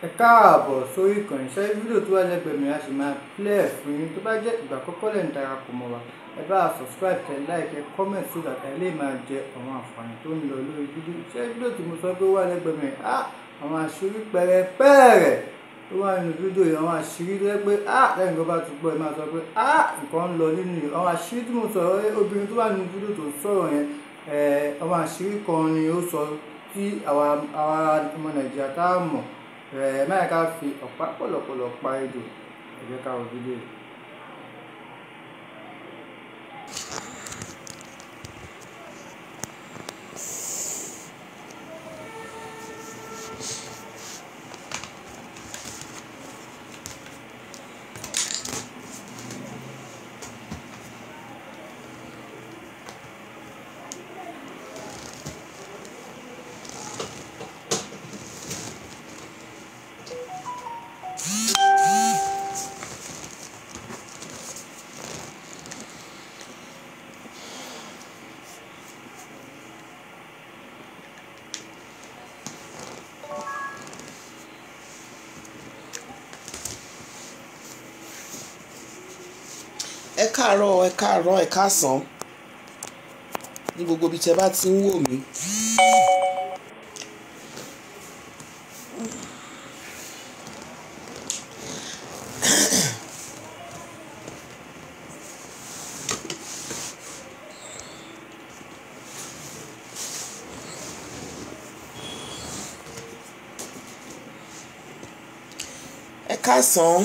Ẹ káàbọ̀ sórí ìkànnì. Ṣé fídíò tó wà lẹ́gbẹ̀ẹ́ mi a sì máa play ẹ̀ fún yín. Tó bá jẹ́ ìgbà àkọ́kọ́ lẹ̀ ń darapọ̀ mọ́ wa, ẹ bá a subscribe, kẹ́ like, kẹ́ comment so that ẹ lè máa jẹ àwọn àǹfààní tó ń lọ lórí fídíò. Ṣé fídíò tí mo sọ pé ó wà lẹ́gbẹ̀ẹ́ mi, àwọn àṣírí pẹ̀rẹ̀pẹ̀rẹ̀ tó wà nínú fídíò yìí, àwọn àṣírí tó jẹ́ pé lẹ́yìn tó bá ti gbọ́ ẹ máa sọ pé nǹkan ń lọ nínú yìí. Àwọn àṣírí tí mo sọ̀rọ̀, obìnrin tó wà nínú fídíò tó sọ̀rọ̀ yẹn, àwọn àṣírí kan ni ó sọ tí àwa ọmọ Nàìjíríà tá a mọ̀. Máa ká fi ọ̀pá pọ̀lọ̀pọ̀lọ̀ pa ejò. Ẹ jẹ́ ká wo fídíò yìí. Ẹ káàárọ̀, ẹ káàárọ̀, ẹ káàsán ní gbogbo ibi tí ẹ bá ti ń wò mí. Ẹ káàsán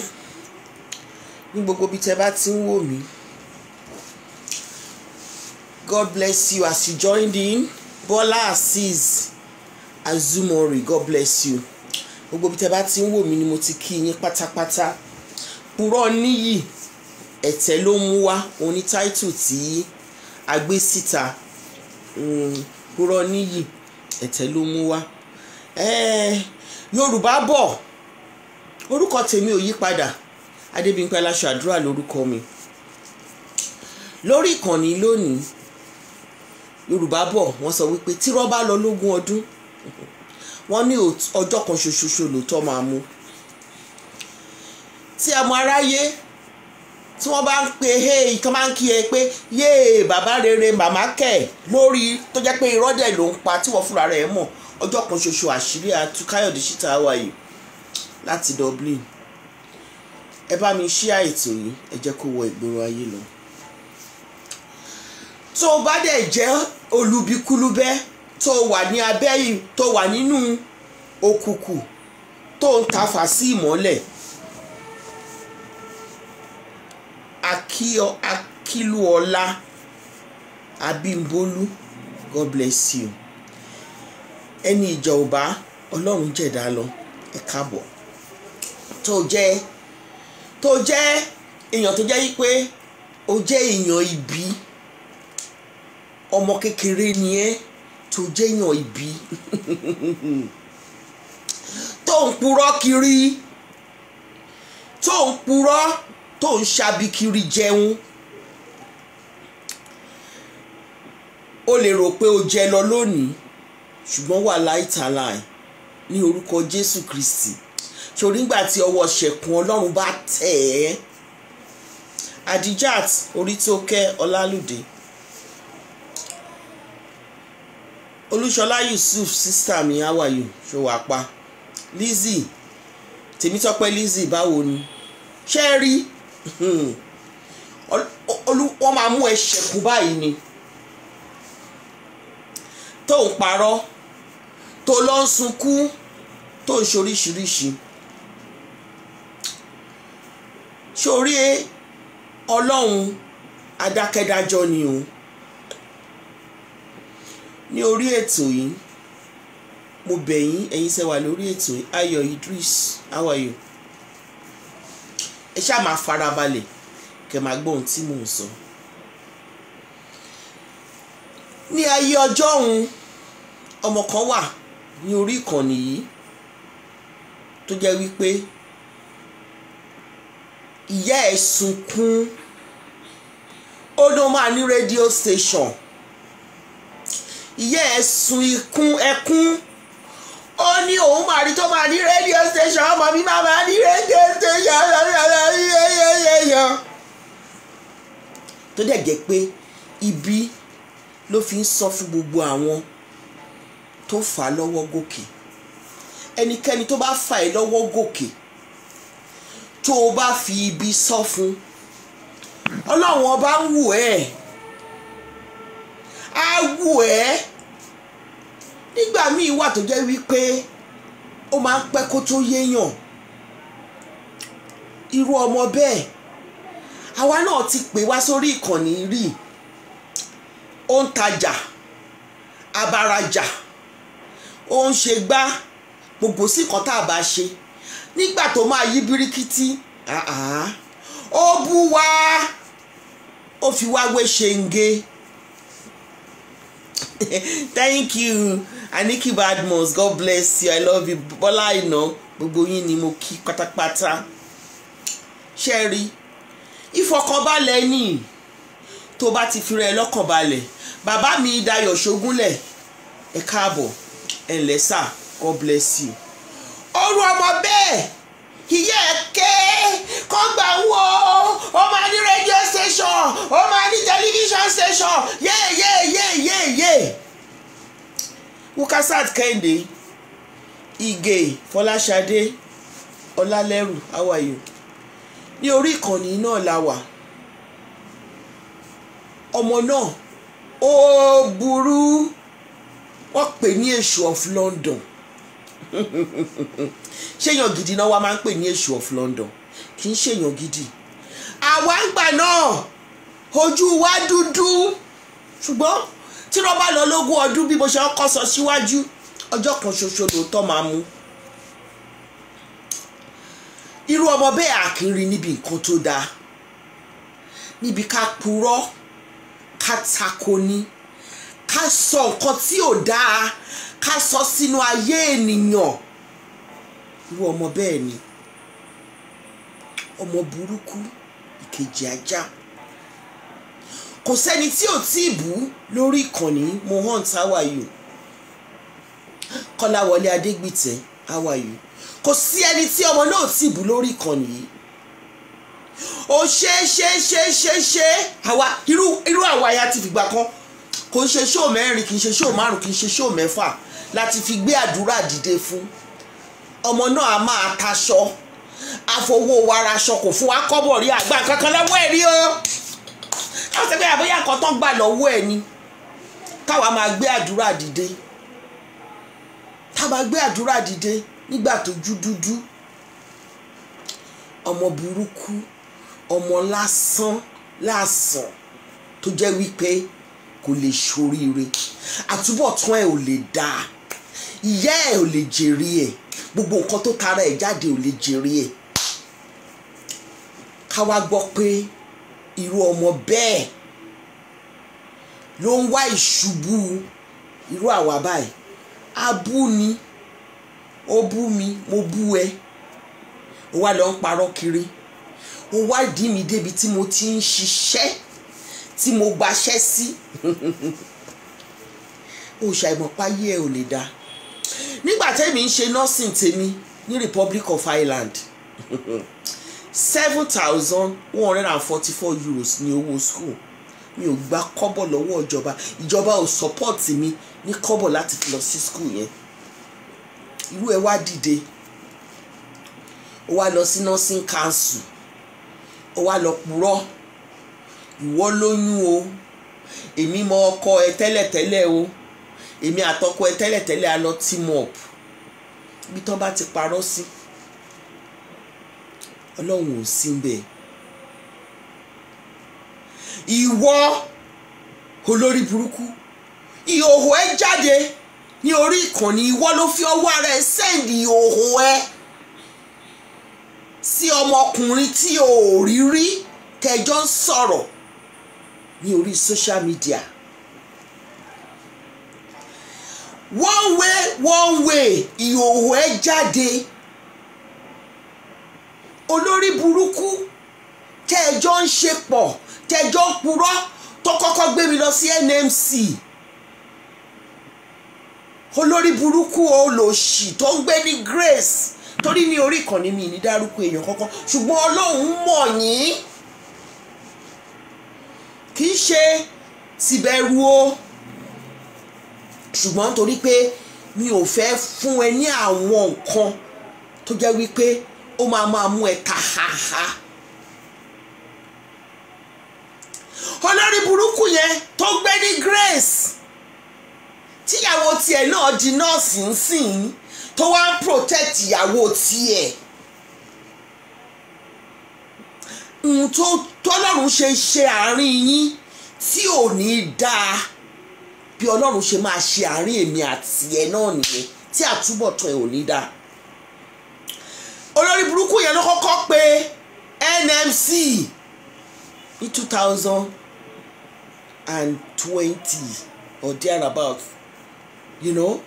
ní gbogbo ibi tí ẹ bá ti ń wò mí. God bless you as you joined in. Bola Azeez Azumori, God bless you. Gbogbo ibi tí ẹ bá ti ń wò mí ni mo ti kí yín pátápátá. Purọ́ níyì ẹ̀tẹ́ ló mú wá, òun ní táìtù tí a gbé síta. Purọ́ níyì ẹ̀tẹ́ ló mú wá. Yorùbá bọ̀, orúkọ tèmi ò yí padà. Adébímpé Aláṣọ Àdúrà lórúkọ mi. Lórí ìkànnì lónìí, Yorùbá bọ̀, wọ́n sọ wípé tírọ́ bá lọ lógún ọdún, wọ́n ní ọjọ́ kan ṣoṣoṣo lóòótọ́ máa mú. Tí ọmọ aráyé tí wọ́n bá ń pe hey, kan máa ń kí ẹ pé yéè bàbá rere màmá kẹ̀ lórí tó jẹ́ pé irọ́ dẹ̀ ló ń pa tí wọ́n fúnra rẹ̀ mọ̀, ọjọ́ kan ṣoṣo àṣírí àtú. Káyọ̀dé Ṣítà wà yìí láti Dublin. Ẹ bá mi ṣí ètò yìí, ẹ jẹ́ kó wọ ìgboro ayé lọ. Tó o bá dẹ̀ jẹ́ olùbíkúlúbẹ́ tó wà ní abẹ́ yìí, tó wà nínú òkùnkùn, tó ń tafà sí ìmọ́lẹ̀, Akílúọlá Abímbólú, God bless you. Ẹni ìjà ò bá Ọlọ́run jẹ̀dá lọ, ẹ káàbọ̀. Tó jẹ́ èèyàn tó jẹ́ wípé ó jẹ́ èèyàn ibi, ọmọ kékeré ni ẹ́ tó jẹ́ èèyàn ibi tó ń purọ́ kiri, tó ń purọ́, tó ń ṣabi kiri jẹun. O lè rò pé o jẹ lọ lónìí, ṣùgbọ́n wà láìtàláì ní orúkọ Jésù Kristi. Torí nígbà tí ọwọ́ ṣẹ̀kùn Ọlọ́run bá tẹ̀ ẹ́. Adijat Orítókẹ́ Ọlálùdé, Olúṣọlá Yusuf, sister mi, how are you? Ṣó wàá pa? Lizzy Tèmítọ́pẹ́ Lizzy, báwo ni? Ṣé ẹ rí? Wọ́n máa mú ẹ ṣẹ̀kùn báyìí ni. Tó ń parọ́, tó lọ ń sunkún, tó ń ṣoríṣiríṣi. Sórí Ọlọ́run adákẹ́dájọ́ ni o. Ní orí ètò yìí, mo bẹ̀ yín, ẹ̀yin ṣe wà lórí ètò yìí. Ayọ̀ Idris, how are you? Ẹ ṣáà máa farabalẹ̀ kẹ́ máa gbọ́ ohun tí mò ń sọ. Ní ayé ọjọ́ òun, ọmọ kan wà ní orí ìkànnì yìí tó jẹ́ wípé ìyá ẹ̀ sunkún, ó ló máa ní rédíò station. Ìyá ẹ̀ sun ikún ẹkún, ó ní òun máa rí tó máa ní rédíò station. mi máa máa ní rédíò station, tó dẹ̀ jẹ́ pé ibi ló fi ń sọ fún gbogbo àwọn tó fà á lọ́wọ́ gòkè. Ẹnikẹ́ni tó bá fà ẹ́ lọ́wọ́ gòkè, tó o bá fi ibi sọ fún, Ọlọ́run ọba ń wù ẹ́, á wù ẹ́. Nígbà míì wà tó jẹ́ wípé ó máa ń pẹ́ kó tó yéèyàn. Irú ọmọ bẹ́ẹ̀, àwa náà ti pè wá sórí ìkànnì rí. Ó ń tajà abarajà, ó ń ṣe gbá, gbogbo sí nǹkan tá a bá ṣe. Nígbà tó máa yí bíríkítí, ó bú wá, ó fi wá wé ṣenge. Thank you, Aniki Badmus, God bless you, I love you. Bọ́lá Ìná, gbogbo yín ni mo kí pátápátá. Ṣé rí ìfọkànbalẹ̀ ní tó bá ti fi rẹ lọ́kàn balẹ̀. Bàbá mi Dayọ̀ Ṣógúnlẹ̀, ẹ káàbọ̀, ẹ ǹlẹ́ sà, God bless you. Ọrùn ọmọ bẹ́ẹ̀, ìyá ẹ̀ ké kọ́ gbà wó, ó máa ní radio station, ó máa ní television station, yé yé yé yé yé. Wukasat Kẹ́hìndé Ìgè Fọláṣadé Ọlálẹ́rù, how are you? Ní orí ìkànnì náà la wà. Ọmọ náà ó burú, wọ́n pè ní Èṣù of London. Ṣéyàn gidi náà wá máa ń pè ní Èṣù of London? Kì í ṣèyàn gidi. Àwa ń gbà náà, ojú wa dúdú, ṣùgbọ́n tí wọ́n bá lọ lógún ọdún, bí mo ṣe kọ́ sọ síwájú, ọjọ́ kan ṣoṣo lóòótọ́ máa mú. Irú ọmọ bẹ́ẹ̀ àkínrí níbi nǹkan tó dáa, níbi ká purọ́, ká takoni, ká sọ nǹkan tí ò dáa, ká sọ sínú ayé ènìyàn. Irú ọmọ bẹ́ẹ̀ ni ọmọ burúkú, ìkejì ajá. Kò sẹ́ni tí ò tí ì bú lórí ìkànnì. Mohan, how are you? Kọ́láwọlé Adégbìtẹ́, how are you? Kò sí ẹni tí ọmọ náà tí ì bú lórí ìkànnì yìí. Ó ṣe ṣe ṣe ṣe ṣe. Àwa irú àwa ya ti fìgbà kan, kò ń ṣe show 4, kì í ṣe show 5, kì í ṣe show 6 láti fi gbé àdúrà dìde fún ọmọ náà. A máa taṣọ, àfọwọ́ wa raṣọ, kò fún wa kọ́bọ̀ rí, àgbà kankan lọ́wọ́ ẹ̀ rí o. Káwọn sọ pé àbóyá kan tán gbà lọ́wọ́ ẹ̀ ni. Káwa máa gbé àdúrà dìde, ká máa gbé àdúrà dìde nígbà tó jú dúdú. Ọmọ burúkú, ọmọ lásán lásán, tó jẹ́ wípé kò lè ṣoríire, àtúbọ̀tán ẹ̀ ò lè dáa, ìyá ẹ̀ ò lè jèrè ẹ̀, gbogbo nǹkan tó tara ẹ̀ jáde ò lè jèrè ẹ̀. Ká wá gbọ́ pé irú ọmọ bẹ́ẹ̀ ló ń wá ìṣubú irú àwa báyìí. Abú ni, ó bú mi, mo bú ẹ, ó wá lọ ń parọ́ kiri, ó wá dí mi débi tí mo ti ń ṣiṣẹ́, tí mo gbaṣẹ́ sí. Ó ṣàìmọ̀páyé ẹ ò lè dá. Nígbà tẹ́mi ń ṣe nursing tèmi ní Republic of Ireland, €7,144 ní owó school mi. Ò gba kọ́bọ̀ lọ́wọ́ ìjọba, ìjọba ò support mi ní kọ́bọ̀ láti fi lọ sí school yẹn. Irú ẹ wá dìde, ó wá lọ sí nursing council, ó wá lọ purọ́. Ìwọ lóyún o, èmi mọ ọkọ ẹ tẹ́lẹ̀tẹ́lẹ̀ o, èmi àtọkọ ẹ tẹ́lẹ̀tẹ́lẹ̀ a lọ team up. Ibi tán bá ti parọ́ sí, Ọlọ́run ò sí bẹ́ẹ̀. Ìwọ olórí burúkú, ìhòòhò ẹ jáde ní orí ìkànnì. Ìwọ ló fi ọwọ́ ara ẹ send ìhòòhò ẹ sí ọmọkùnrin tí o ò rí rí, kẹjọ ń sọ̀rọ̀ ní orí social media. One way, one way, ìhòòhò ẹ jáde. Olórí burúkú, tẹ́ẹ̀jọ́ ń ṣe pọ̀, tẹ́ẹ̀jọ́ ń purọ́, tó kọ́kọ́ gbé mi lọ sí NMC. Olórí burúkú, olòṣì tó ń gbé ní Grace, Torí ní orí ìkànnì mi ní dárúkọ èèyàn kankan, ṣùgbọ́n Ọlọ́run mọ̀ yín. Kì í ṣe tìbẹ̀rù o, ṣùgbọ́n torí pé mi ò fẹ́ fún ẹ ní àwọn nǹkan tó jẹ́ wípé ó máa máa mú ẹ ta haha. Olórí burúkú yẹn tó gbé ní Grace, tíyàwó tiẹ̀ náà di nọ́ọ̀sì ńsìn, tó wá ń protect ìyàwó tiẹ̀. Ohun tó tọ́lọ́run ṣe ṣe àárín yín tí ò ní dáa, bí Ọlọ́run ṣe máa ṣe àárín èmi àti ẹ náà nìyẹn, tí àtúbọ̀tán ẹ ò ní dáa. Olórí burúkú yẹn ló kọ́kọ́ pe NMC ní 2020 or thereabout, you know.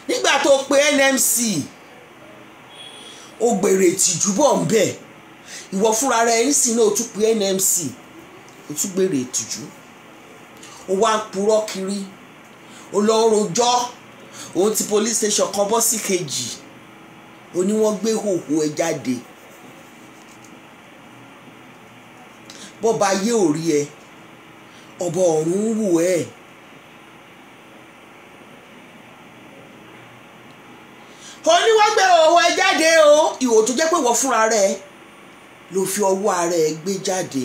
Nígbà tó pe NMC, ó gbèrè ìtìjú bọ̀ ń bẹ̀. Ìwọ fúnra rẹ̀ ń sìn náà, ó tún pe NMC, ó tún gbèrè ìtìjú. Ó wá ń purọ́ kiri, ó lọ rojọ́, òun ti police station kan bọ́ sí kejì, ó ní wọ́n gbé hòhò ẹ jáde. Bọ́ba ayé ò rí ẹ, ọba ọ̀run ń wò ẹ́. Ó ní wọ́n gbé hòhò ẹ jáde o, ìwò tó jẹ́ pé wọ́n fúnra rẹ̀ ló fi ọwọ́ ara ẹ gbé jáde,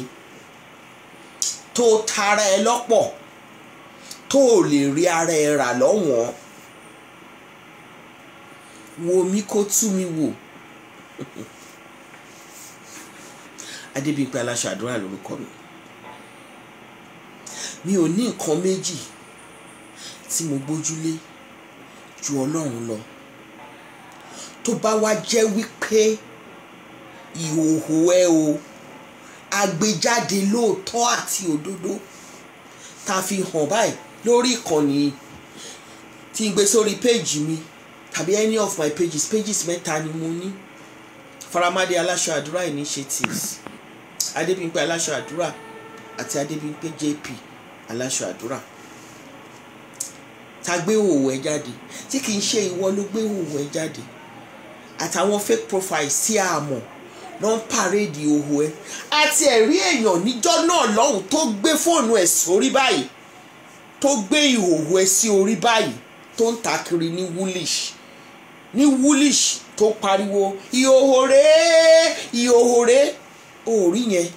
tó tara ẹ lọ́pọ̀, tó lè rí ara ẹ rà lọ́wọ́n. Wo mi kó tú mi wò. Adébímpé Aláṣọ Àdúrà lórúkọ mi. Mi ò ní nǹkan méjì tí mo gbójúlé ju Ọlọ́run lọ. Tó bá wá jẹ́ wípé ìhòòhò ẹ o, agbéjáde lóòótọ́ àti òdodo tá a fi hàn báyìí lórí ìkànnì tí n gbé sórí péjì mi tàbí any of my pages, pages mẹ́ta ni mo ní: Faramade Aláṣọ Àdúrà Initiatives, Adébímpé Aláṣọ Àdúrà àti Adébímpé JP Aláṣọ Àdúrà. Ta gbé òwò ẹ jáde, tí kì í ṣe ìwọ ló gbé òwò ẹ jáde, àtàwọn fake profiles tí a mọ̀ ló ń pàrédì òwò ẹ. Àti ẹ̀rí èèyàn níjọ́ náà lọ́hùn tó gbé fóònù ẹ̀ sórí báyìí, tó gbé ìhòòhò ẹ sí orí báyìí, tó ń ta kiri ní Woolish, ní Woolish, tó pariwo ìhòòhò rèé, ìhòòhò rèé. Orí yẹn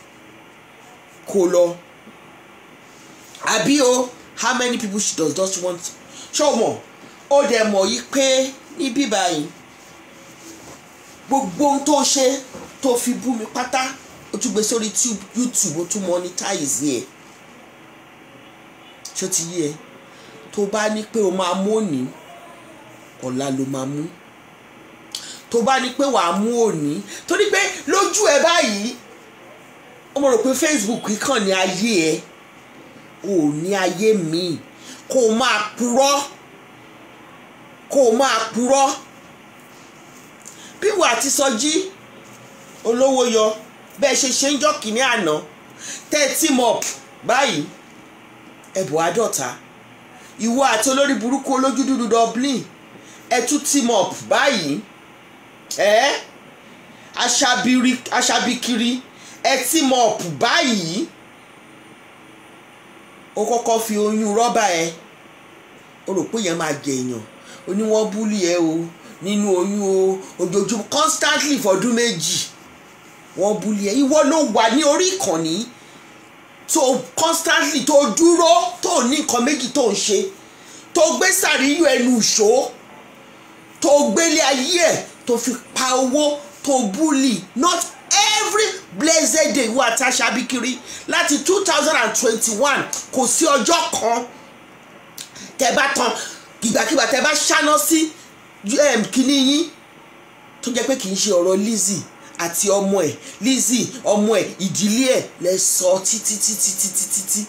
kò lọ. Àbí o, how many people does just want? Ṣé o mọ̀? Ó dẹ̀ mọ̀ yí pé ní bíbá yìí, gbogbo ohun tó ṣe tó fi bú mi pátá, ó tún gbé sórí YouTube, ó tún monetize ẹ̀. Ṣó ti yé ẹ? Tó bá ní pé o máa mú òní, ọ̀la ló máa mú. Tó bá ní pé wàá mú òní, torí pé lójú ẹ báyìí, ó mọ̀ rò pé Facebook kàn ní ayé ẹ, ò ní ayé míì. Kó o máa purọ́, kó o máa purọ́. Bí wà á ti Sọjí olówó yọ, bẹ́ẹ̀ ṣe ṣe ń jọ́ kìíní àná, tẹ́ ẹ team up báyìí, ẹ̀bùn àádọ́ta. Ìwọ àti olórí burúkú olójú dúdú Dublin, ẹ tún team up báyìí, ẹ aṣabikiri, ẹ team up báyìí. Ó kọ́kọ́ fi oyún rọ́bà ẹ, ó rò pé yẹn máa jẹ èèyàn, ó ní wọ́n búlì ẹ o nínú oyún o, ojoojúmọ́ constantly fọdún méjì wọ́n búlì ẹ. Ìwọ ló wà ní orí ìkànnì tó constantly tó dúró, tó ní nǹkan méjì tó ń ṣe, tó gbé sàríyù ẹnu ìṣó, tó gbélé ayé ẹ, tó fi pa owó, tó búlì not every blessed day. Ìwọ àti aṣabikiri láti 2021, kò sí ọjọ́ kan tẹ́ bá tán, ìgbàkigbà tẹ́ bá ṣáná sí kíní yín, tó jẹ́ pé kì í ṣe ọ̀rọ̀ Lizzy àti ọmọ ẹ̀, Lizzy ọmọ ẹ̀, ìdílé ẹ̀ lẹ sọ títí títí títí títí.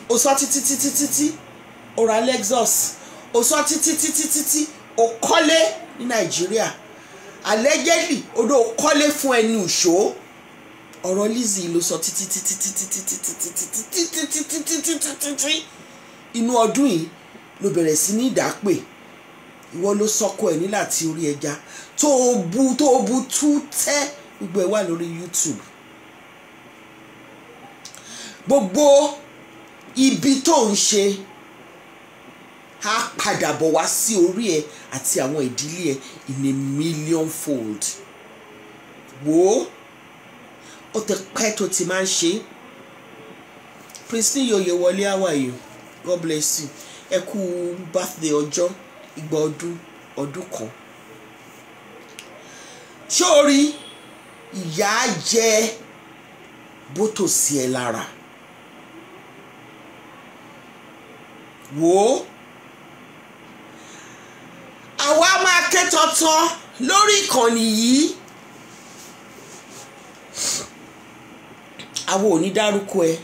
Ó sọ títí títí títí, ó ra Lexus. Ó sọ títí títí títí, ó kọ́lé ní Nàìjíríà. Allegedly ó ló kọ́lé fún ẹni ìṣó. Ọ̀rọ̀ Lizzy ló sọ títí títí títí títí títí títí títí títí títí títí. Inú ọdún yìí ló bẹ̀rẹ̀ sí ní ìdápè. Ìwọ ló sọkọ ẹ nílà tí orí ẹja tó o bu tú tẹ́, gbogbo ẹ wà lórí YouTube. Gbogbo ibi tó ń ṣe á padà bọ̀ wá sí orí ẹ àti àwọn ìdílé ẹ in a million fold. Wò ó ti pẹ́ tó ti máa ń ṣe. Prince Oyewole, how are you? God bless you. Ẹ kú birthday ọjọ́ ìgbà ọdún ọdún kan. Ṣé o rí ìyà jẹ bótò sí ẹ lára? Wò ó, àwa máa ké tọ́tán lórí ìkànnì yìí. Àwa ò ní dárúkọ ẹ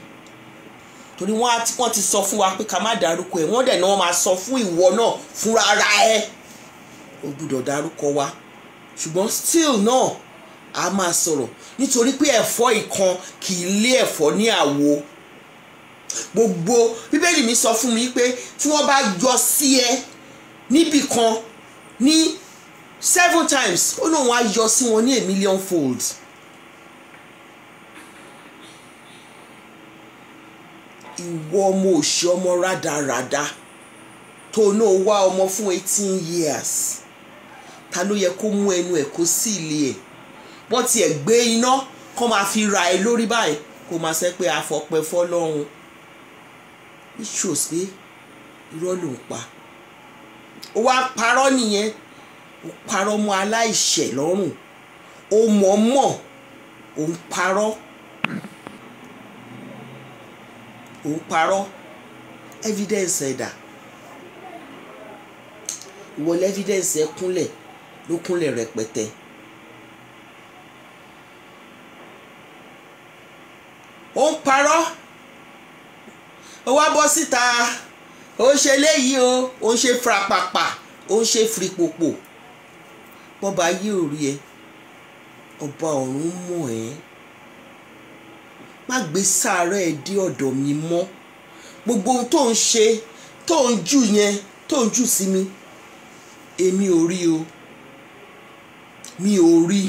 torí wọ́n ti sọ fún wa pé ká má dárúkọ ẹ. Wọ́n dẹ̀ náà máa sọ fún ìwọ náà fúnra ara ẹ, o gbúdọ̀ dárúkọ wa. Ṣùgbọ́n still náà a máa sọ̀rọ̀ nítorí pé ẹ̀fọ́ ìkan kì í lé ẹ̀fọ́ ní àwo. Gbogbo Bíbélì mi sọ fún mi pé tí wọ́n bá yọ sí ẹ níbì kan ní 7 times, ó náà wọ́n á yọ sí wọn ní a million fold. Ìwọ ọmọ òṣì, ọmọ rádaràda tó náà wá ọmọ fún 18 years, ta ló yẹ kó mú ẹnu ẹ̀ kó sí ilé ẹ̀? Wọ́n tiẹ̀ gbé iná kó máa fi ra ẹ lórí báyìí, kó máa ṣe pé afọpẹ́ fọlọ́run. It shows pé irọ́ ló ń pa. Ó wá parọ́ nìyẹn, ó parọ́ mọ́ aláìṣẹ̀ lọ́rùn, ó mọ̀ọ́mọ̀ ó ń parọ́, ó ń parọ́. Evidence ẹ̀dà ìwọlé, evidence ẹ̀ kúnlẹ̀ ló kúnlẹ̀ rẹpẹtẹ. Ó ń parọ́, ó wá bọ́ síta, ó ń ṣe léyìí o, ó ń ṣe frapapa, ó ń ṣe fripòpò. Bọ́ba yìí ò rí ẹ, ọba ọ̀run mọ̀ ẹ́. Má gbé sàárẹ̀ ẹ dé ọ̀dọ̀ mi mọ́. Gbogbo ohun tó ń ṣe, tó ń jù yẹn, tó ń jù sí mi, èmi ò rí o, mi ò rí,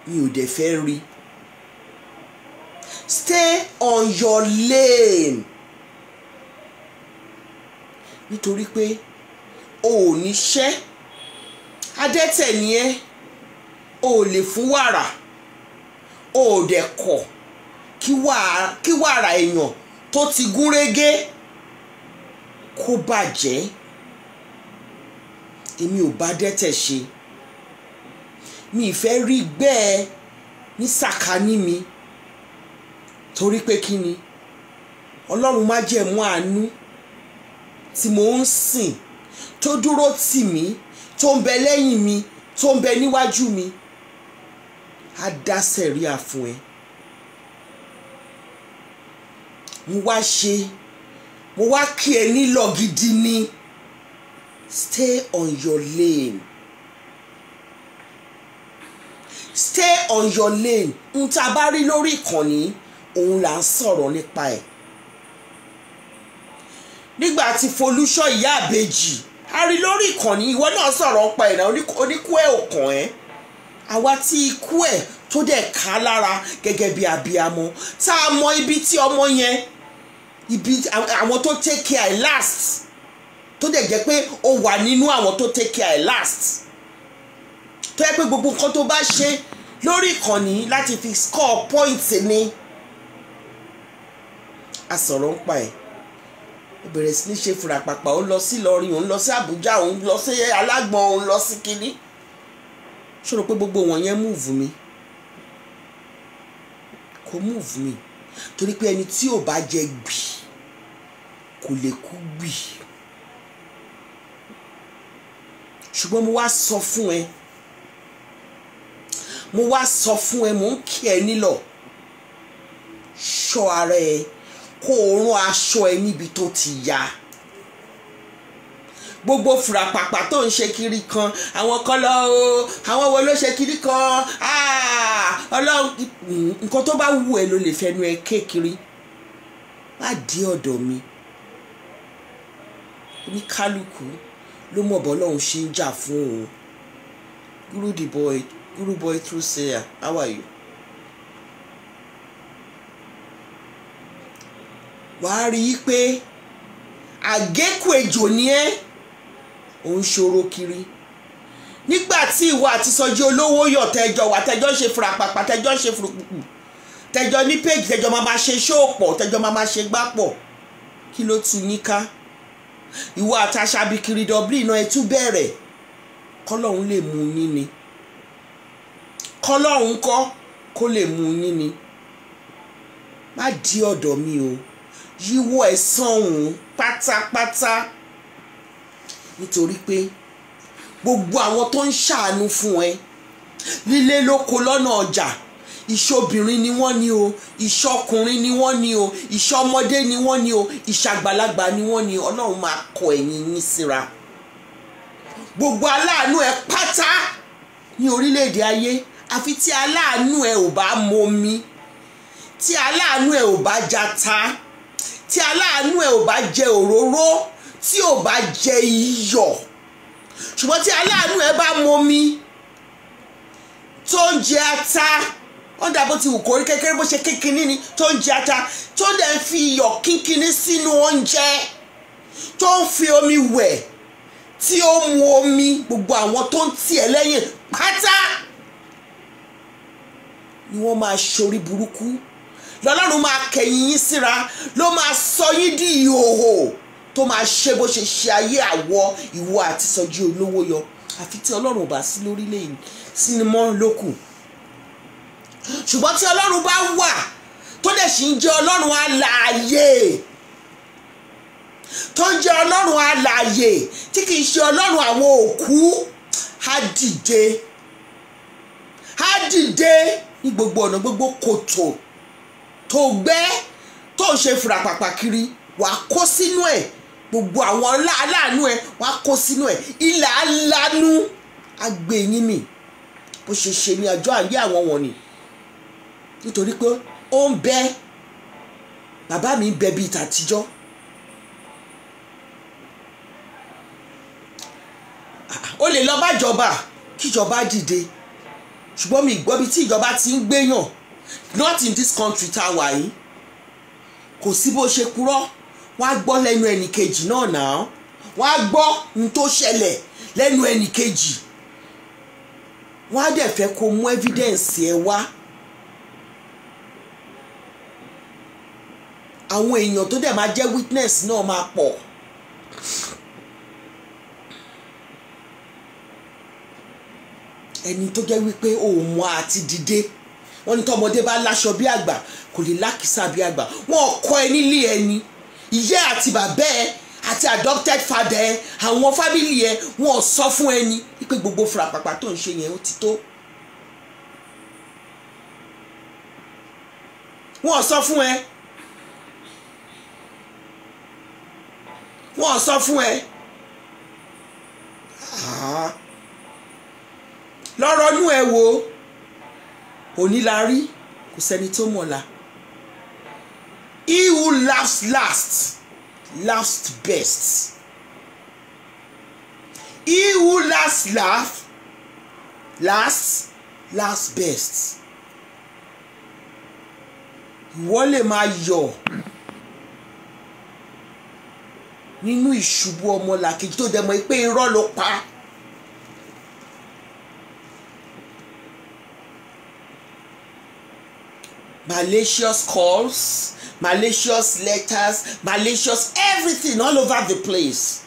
mi ò dẹ̀ fẹ́ rí. Stay on your lane. Nítorí pé o ò níṣẹ́, adẹ́tẹ̀ ni ẹ́, o ò lè fún wàrà, o ò dẹ̀ kọ̀ kí wàrà èèyàn tó ti gún régé kó bàjẹ́. Èmi ò bá dẹ́tẹ̀ ṣe, mi ì fẹ́ rí bẹ́ẹ̀ ní sàkání mi. Torí pé kí ni? Ọlọ́run májẹ̀mú àánú tí mò ń sìn, tó dúró tì mí, tó ń bẹ lẹ́yìn mi, tó ń bẹ níwájú mi, á dá sẹ̀ríà fún ẹ. Mo wá ṣe, mo wá kí ẹ nílọ̀ gidi ni. Stay on your lane. Stay on your lane. N tá a bá rí lórí ìkànnì, òun là ń sọ̀rọ̀ nípa ẹ̀. Nígbà tí Folúṣọ́ ìyá àbèjì a rí lórí ìkànnì, ìwọ náà sọ̀rọ̀ ọ̀pá ẹ̀ náà, oníkú ẹ̀ ò kàn ẹ́. Àwa tí ikú ẹ̀ tó dẹ̀ ká lára gẹ́gẹ́ bí abiyamọ, tá a mọ ibi tí ọmọ yẹn, ibi àwọn tó take care last, tó dẹ̀ jẹ́ pé ó wà nínú àwọn tó take care last, tó yẹ pé gbogbo nǹkan tó bá ṣe lórí ìkànnì láti fi score point ni. A sọ̀rọ̀ ń pa ẹ̀, ó bẹ̀rẹ̀ sí ní ṣe fúrapàpà, ó lọ sí Ìlọrin, ó ń lọ sí Àbújá, ó ń lọ sí Alágbọ̀n, ó ń lọ sí kínní. Ṣòro pé gbogbo wọn yẹn move mi? Kò move mi, torí pé ẹni tí ò bá jẹ gbì kò lè kú gbì. Ṣùgbọ́n mo wá sọ fún ẹ, mo wá sọ fún ẹ, mò ń kí ẹ nílọ̀, ṣọ́ ara ẹ, kó o rán aṣọ ẹ níbi tó ti ya. Gbogbo fùràpàpà tó ń ṣe kiri kan, àwọn kan lọ o, àwọn wo ló ṣe kiri kan, Ọlọ́run, nǹkan tó bá wù ẹ́ ló lè fẹnu ẹ kékeré. Má dé ọ̀dọ̀ mi. Oníkálukú ló mọ̀ bọ́ lọ́hùn ṣe ń jà fún òun. Guru the boy, Guru boy true sayer, how are you? Wàá rí i pé àgékù ejò ni ẹ́, òun ṣòro kiri. Nígbà tí ìwọ àti Sọjí Olówó yọ̀, tẹjọ wà, tẹjọ ṣe furapapa, tẹjọ ṣe furupupu, tẹjọ ní péjì, tẹjọ máa máa ṣe ṣóòpọ̀, tẹjọ máa máa ṣe gbápọ̀, kí ló tu yín ká? Ìwọ àti Aṣàbíkiri Dublin náà ẹ tún bẹ̀rẹ̀. Kọ́lọ́hún lè mú yín ni, kọ́lọ́hún kọ́ kó lè mú yín ni. Má di ọ̀dọ̀ mi o, yíwọ́ ẹ̀ sọ̀hún pátápátá, nítorí pé gbogbo àwọn tó ń ṣàánú fún ẹ lílé lóko lọ́nà ọjà, ìṣobìnrin ni wọ́n ní o, ìṣọkùnrin ni wọ́n ní o, ìṣọmọdé ni wọ́n ní o, ìṣàgbàlagbà ni wọ́n ní o. Ọlọ́run máa kọ ẹ̀yìn yín síra. Gbogbo aláàánú ẹ pátá ní orílẹ̀-èdè ayé, àfi tí aláàánú ẹ ò bá momi, tí aláàánú ẹ ò bá jata, tí aláàánú ẹ ò bá jẹ òróró, tí ò bá jẹ iyọ̀. Ṣùgbọ́n tí aláàánú ẹ bá momi, tó ń jẹ ata, wọ́n dà bó ti wù kórí kékeré bó ṣe kékeré ni, tó ń jẹ ata, tó dẹ̀ ń fi iyọ̀ kínkínní sínú oúnjẹ, tó ń fi omi wẹ̀, tí ó mu omi, gbogbo àwọn tó ń tì ẹ́ lẹ́yìn pátá ni wọ́n máa ṣorí burúkú. Lọ́lọ́run máa kẹ̀yìn yín síra, ló máa sọ yín di ìhòhò, tó máa ṣe bó ṣe ṣe ayé àwọ ìwọ àti Sọjí Olówó yọ. Àfi tí Ọlọ́run ò bá sí lórílẹ̀ sinimọ́ lókù. Ṣùgbọ́n tí Ọlọ́run bá wà, tó dẹ̀ sì ń jẹ́ Ọlọ́run alààyè, tó ń jẹ́ Ọlọ́run alààyè tí kì í ṣe Ọlọ́run àwọn òkú, á dìde, á dìde ní gbogbo ọ̀nà, gbogbo kòtò tó gbẹ́ tó ń ṣe fìràpàpà kiri, wà á kó sínú ẹ̀. Gbogbo àwọn aláàánú ẹ̀ wà á kó sínú ẹ̀. Ilẹ̀ alánú á gbé yín mì, bó ṣe ṣe ní ọjọ́ ayé àwọn wọ̀nyí. Nítorí pé ó ń bẹ, bàbá mi ń bẹ bíi tàtijọ́. Ó lè lọ bá jọba kíjọba dìde, ṣùgbọ́n mi gbọ́ bí tí ìjọba ti ń gbéyàn. Not in this country tá a wà yìí. Kò sí bó ṣe purọ́, wọ́n á gbọ́ lẹ́nu ẹnì kejì náà náà, wọ́n á gbọ́ ohun tó ṣẹlẹ̀ lẹ́nu ẹnì kejì, wọ́n á dẹ̀ fẹ́ kó mú evidence ẹ wá. Àwọn èèyàn tó dẹ̀ máa jẹ́ witness náà máa pọ̀. Ẹni tó jẹ́ wípé òun àti dìde, wọ́n ní tọmọdé bá láṣọ bí àgbà kò lè lákìsà bí àgbà. Wọ́n kọ́ ẹ nílé ẹni, ìyá àti bàbá ẹ àti adopted father ẹ, àwọn fámìlì ẹ, wọ́n sọ fún ẹni wípé gbogbo fúrapàpà tó ń ṣe yẹn ó ti tó. Wọ́n sọ fún ẹ, wọ́n sọ fún ẹ. Lọ́rọ̀ nú ẹ wo, òní la rí, kò sẹ́ni tó mọ̀la. He who laughs last, laughs best. He who last laugh, last, laughs best. Ìwọ lè máa yọ̀ nínú ìṣubú ọmọlàkejì tó dẹ̀ mọ̀ pé irọ́ ló pa. Malicious calls, malicious letters, malicious everything all over the place.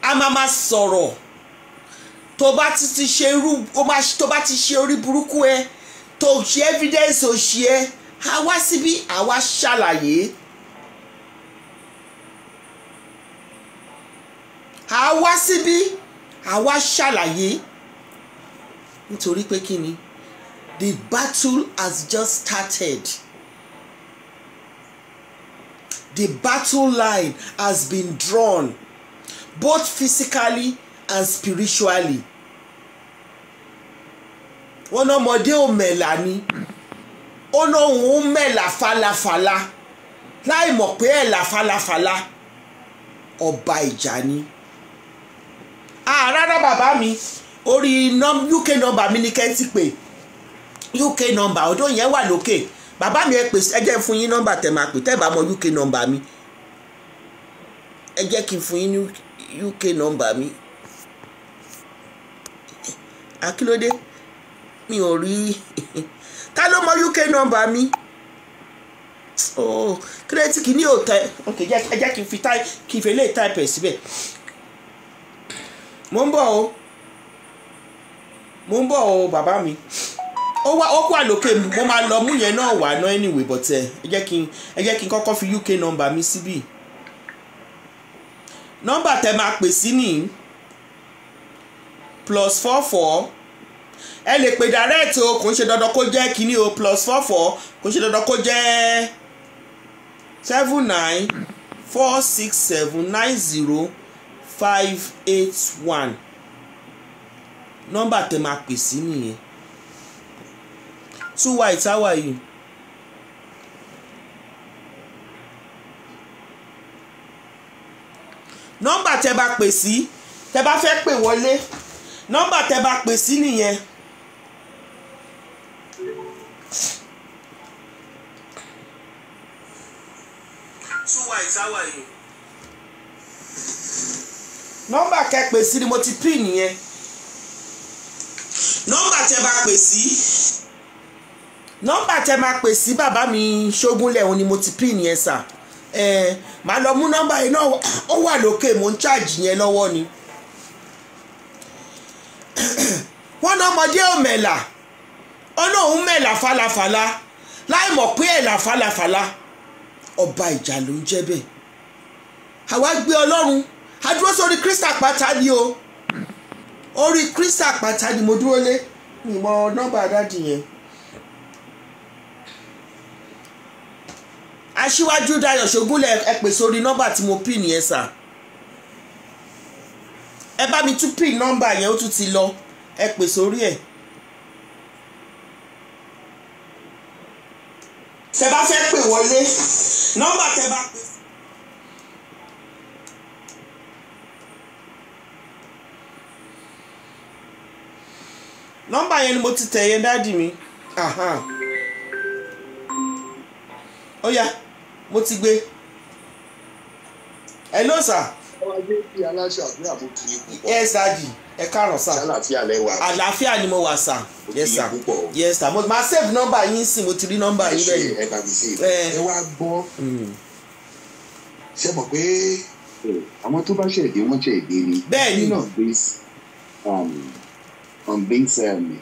A máa ma sọ̀rọ̀ tó bá ti ṣe irú, tó bá ti ṣe orí burúkú ẹ, tó ṣe evidence òṣì ẹ, a wá síbí, a wá ṣàlàyé. A wá síbí, a wá ṣàlàyé. Nítorí pé kí ni? The battle has just started. The battle line has been drawn, both physically and spiritually. Wọ́n náà ọmọdé ò mẹ̀là ni. Ó lóun ń mẹ́la falafala láì mọ̀ pé ẹ̀là falafala ọba ìjà ni. Rárá bàbá mi, orí UK number mi ni kẹ́ ti pè. UK number ọdún yẹn wà lókè. Bàbá mi ẹ pè, ẹ jẹ́ fún yín nọ́mbà tẹ̀ máa pè tẹ́ bá mọ UK number mi. Ẹ jẹ́ kí n fún yín ní UK number mi. Akílódé mi ò rí. Ta ló mọ UK number mi? Oh, kírẹ́tì kìíní ò tẹ. Ok, ẹ jẹ́ kí n fi kí n fi lè type ẹ̀ síbẹ̀. Mo ń bọ̀ o, mo ń bọ̀ o bàbá mi. Ó wá, ó wà lókè. Mo máa lọ mú yẹn náà wà náà anyway, but ẹ jẹ́ kí n kọ́kọ́ fi UK number mi síbí. Nọ́mbà tẹ máa pè sí ní +44. Ẹ lè pè direct o, kò ń ṣe dandan kó jẹ́ kíní o. +44, kò ń ṣe dandan kó jẹ́ 7946790581. Nọ́mbà tẹ máa pè sí nìyẹn. Two White, how are you? Nọ́mbà tẹ bá pè sí, tẹ bá fẹ́ pè wọlé, nọ́mbà tẹ bá pè sí nìyẹn. Two White, how are you? Nọ́mbà kẹ pè sí ni mo ti pín nìyẹn. Nọ́mbà tẹ bá pè sí, nọ́mbà tẹ máa pè sí bàbá mi Ṣógúnlẹ̀, òun ni mo ti pín nìyẹn sà. Màá lọ mú nọ́mbà yìí náà, ó wà lókè, mò ń ṣáàjì yẹn lọ́wọ́ ni. Wọ́n ní ọmọdé ò mẹ̀là, ó ní òun mẹ̀là falafala láì mọ̀ pé ẹ̀là falafala ọba ìjà ló ń jẹ́ bẹ́ẹ̀. Àwa gbé Ọlọ́run, a dúró sórí Kristi àpáta ni o. Orí Kristi àpáta ni mo dúró lé. Mi mọ nọ́mbà dádì yẹn. Aṣíwájú Dayọ̀ Ṣógúnlẹ̀, ẹ pè sórí nọ́mbà tí mo pín yẹn sà. Ẹ bá mi tún pín nọ́mbà yẹn, ó tún ti lọ. Ẹ pè sórí ẹ̀. Tẹ bá fẹ́ pè wọlé, nọ́mbà tẹ bá pè. Nọ́mbà yẹn ni mo ti tẹ̀ yẹn dádì mi. Ó yá, mo ti gbé. Hello sir. Yes daddy, ẹ káàárọ̀ sir. Àlàáfíà ni mo wà sir. Yes sir. Yes sir. Mo máa save nọ́mbà yín sí, mo ti rí nọ́mbà yín bẹ́ẹ̀. Ẹ bá mi save. Ẹ wá gbọ́. Ṣé mọ̀ pé àwọn tó bá ṣẹ̀dé wọ́n ṣẹ̀dé ni. Bẹ́ẹ̀ni. On this errand.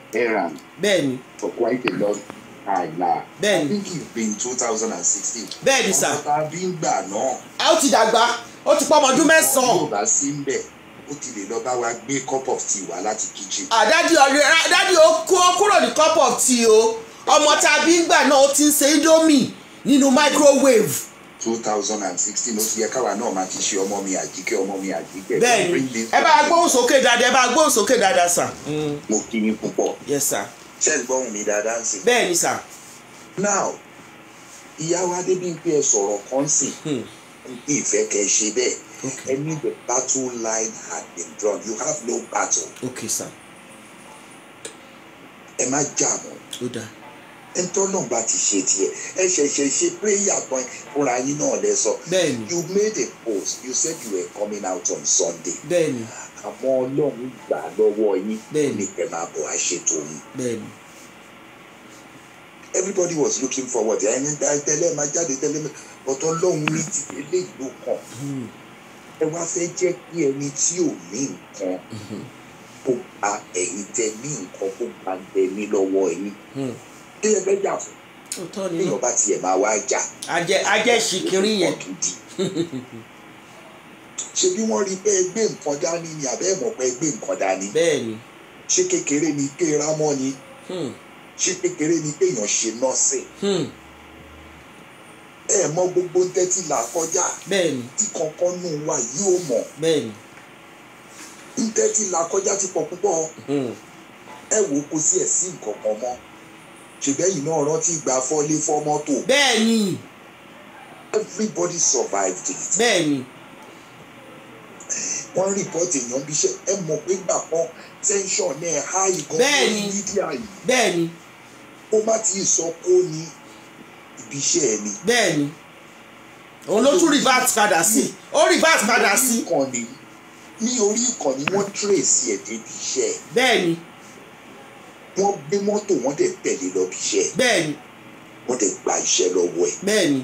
Bẹ́ẹ̀ni. For quite a long time now. Bẹ́ẹ̀ni. I think it's been 2016. Bẹ́ẹ̀ni sir. Ọmọ tá a bí ń gbà náà. A ó ti dàgbà, ó ti pọ́ ọmọ ọdún mẹ́sàn-án. Yóò bá sí ń bẹ̀, ó ti lè lọ bá wa gbé cup of tea wá láti kitchen. Dádì ó kúrò ní cup of tea o. Ọmọ tá a bí ń gbà náà ó ti ń ṣe indomie nínú microwave. 2016 ó ti yẹ káwa náà máa ti ṣe ọmọ mi àjíkẹ́, ọmọ mi àjíkẹ́. Bẹ́ẹ̀ni, ẹ bá gbóhùn sókè dáadáa, ẹ bá gbóhùn sókè dáadáa sir. Mo kí yín púpọ̀. Yes sir. Ṣé ẹ gbóhùn mi dáadáa sí? Bẹ́ẹ̀ni sir. Now, ìyá wa Adébímpé ẹ sọ̀rọ̀ kan sí. Ìfẹ́ kẹ́ ṣe bẹ́ẹ̀. Ẹni the battle line had been drawn. You have no battle. Okay sir. Ẹ má jà mọ́. Ó dáa. Ẹni bá ti ṣe tiẹ̀, ẹ ṣẹ̀ṣẹ̀ ṣe prayer tán fúnra yín náà lẹ sọ. Bẹ́ẹ̀ni. You made a post. You said you were coming out on Sunday. Bẹ́ẹ̀ni. Àmọ́ Ọlọ́run gbà lọ́wọ́ yín. Bẹ́ẹ̀ni. Ní kẹ́ máa bọ̀ àṣetò yín. Bẹ́ẹ̀ni. Everybody was looking forward. Ẹni tẹ́lẹ̀ máa jáde tẹ́lẹ̀ but Ọlọ́run ní ti eléyìí ló kàn. Ẹ wá fẹ́ jẹ́ kí ẹni tí ò ní nǹkan kó gba ẹ̀yin tẹ ní nǹkan kó gba tẹ ní lọ́wọ́ yín. Kí ẹ fẹ́ jà fún? Téèyàn bá tiẹ̀ máa wá jà. Ajẹ́ ṣìkìrì yẹn. Ṣé bí wọ́n rí pé ẹ gbé nǹkan dání ni àbẹ́ ẹ̀ mọ̀ pé ẹ gbé nǹkan dání? Bẹ́ẹ̀ni. Ṣé kékeré ni kéra mọ́ ni? Ṣé kékeré ni kéèyàn ṣe nọ́ọ̀sì? Ẹ mọ gbogbo tẹ́tí là kọjá. Bẹ́ẹ̀ni. Tí kankan nù wá yóò mọ̀. Bẹ́ẹ̀ni. Tẹ́tí là kọjá ti pọ̀ púpọ̀. Ẹ wò kó sí ẹ̀ sí nǹkan kan mọ́. Ṣùgbọ́n náà rántí ìgbà fọ́lé fọ́ mọ́tò. Bẹ́ẹ̀ ni. Everybody survived it. Bẹ́ẹ̀ ni. Wọ́n report èèyàn bí iṣẹ́, ẹ mọ̀ pé gbà kan tension náà high gan Bẹ́ẹ̀ ni. lórí media yìí. Bẹ́ẹ̀ ni. Ó má ti sọ kó ní ibi iṣẹ́ ẹ ni. Bẹ́ẹ̀ ni. Òun ló tún revert padà sí. Ó revert padà sí. Ní orí ìkànnì wọ́n trace ẹ̀ débi iṣẹ́ ẹ̀. Bẹ́ẹ̀ ni. Wọ́n gbé mọ́tò, wọ́n dẹ̀ tẹ̀lé lọ bí iṣẹ́ ẹ̀. Bẹ́ẹ̀ ni. Wọ́n dẹ̀ gba iṣẹ́ lọ́wọ́ ẹ̀. Bẹ́ẹ̀ ni.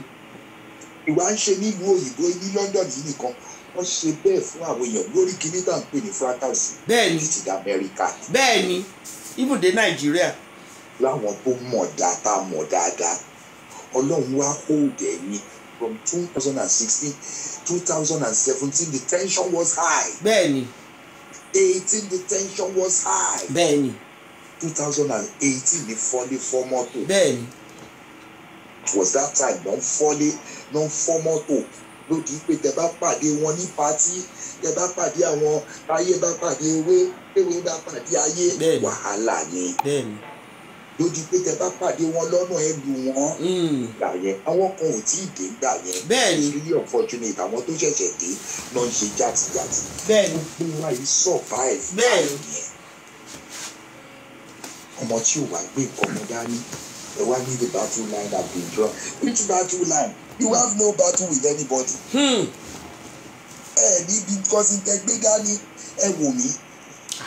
Ìwà ń ṣe nílùú òyìnbó ní London yìí nìkan, wọ́n ṣe bẹ́ẹ̀ fún àwọn èèyàn lórí kinní tá à ń pè ní fracas Bẹ́ẹ̀ ni. títí dé Amẹ́ríkà. Bẹ́ẹ̀ ni. Ibùdó Nàìjíríà. Láwọn tó mọ̀ dáadáa mọ̀ dáadáa, Ọlọ́run wá hold ẹ̀yìn from 2016, 2017, the tension was high. Bẹ́ẹ̀ ni. 18, the tension was high. Bẹ́ẹ̀ ni. 2018 ní fọ́lé fọ́ mọ́tò. Bẹ́ẹ̀ ni. It was that time ló ń fọ́lé, ló ń fọ́ mọ́tò, lódì pé tẹ bá pàdé wọn ní party, tẹ bá pàdé àwọn, táyé bá pàdé ewé, ewé bá pàdé ayé, Bẹ́ẹ̀ni. wàhálà ni. Bẹ́ẹ̀ ni. Lódì pé tẹ bá pàdé wọn lọ́nà, ẹ lù wọ́n. Gbà yẹn, àwọn kan ò tí ì dé gbà yẹn. Bẹ́ẹ̀ni. It's really unfortunate, àwọn tó ṣẹ̀ṣẹ̀ dé náà ń ṣe játijàti. Bẹ́ẹ̀ ni. Gbogbo wa yìí survive Bẹ́ẹ̀ni. yẹn. Ọmọ tí ò wá gbé nǹkan ọmọ dání, ẹ wá ní the battle line have been drawn. Which battle line? You have no battle with anybody. Ẹ ní because tẹ gbé dání, ẹ wò mí,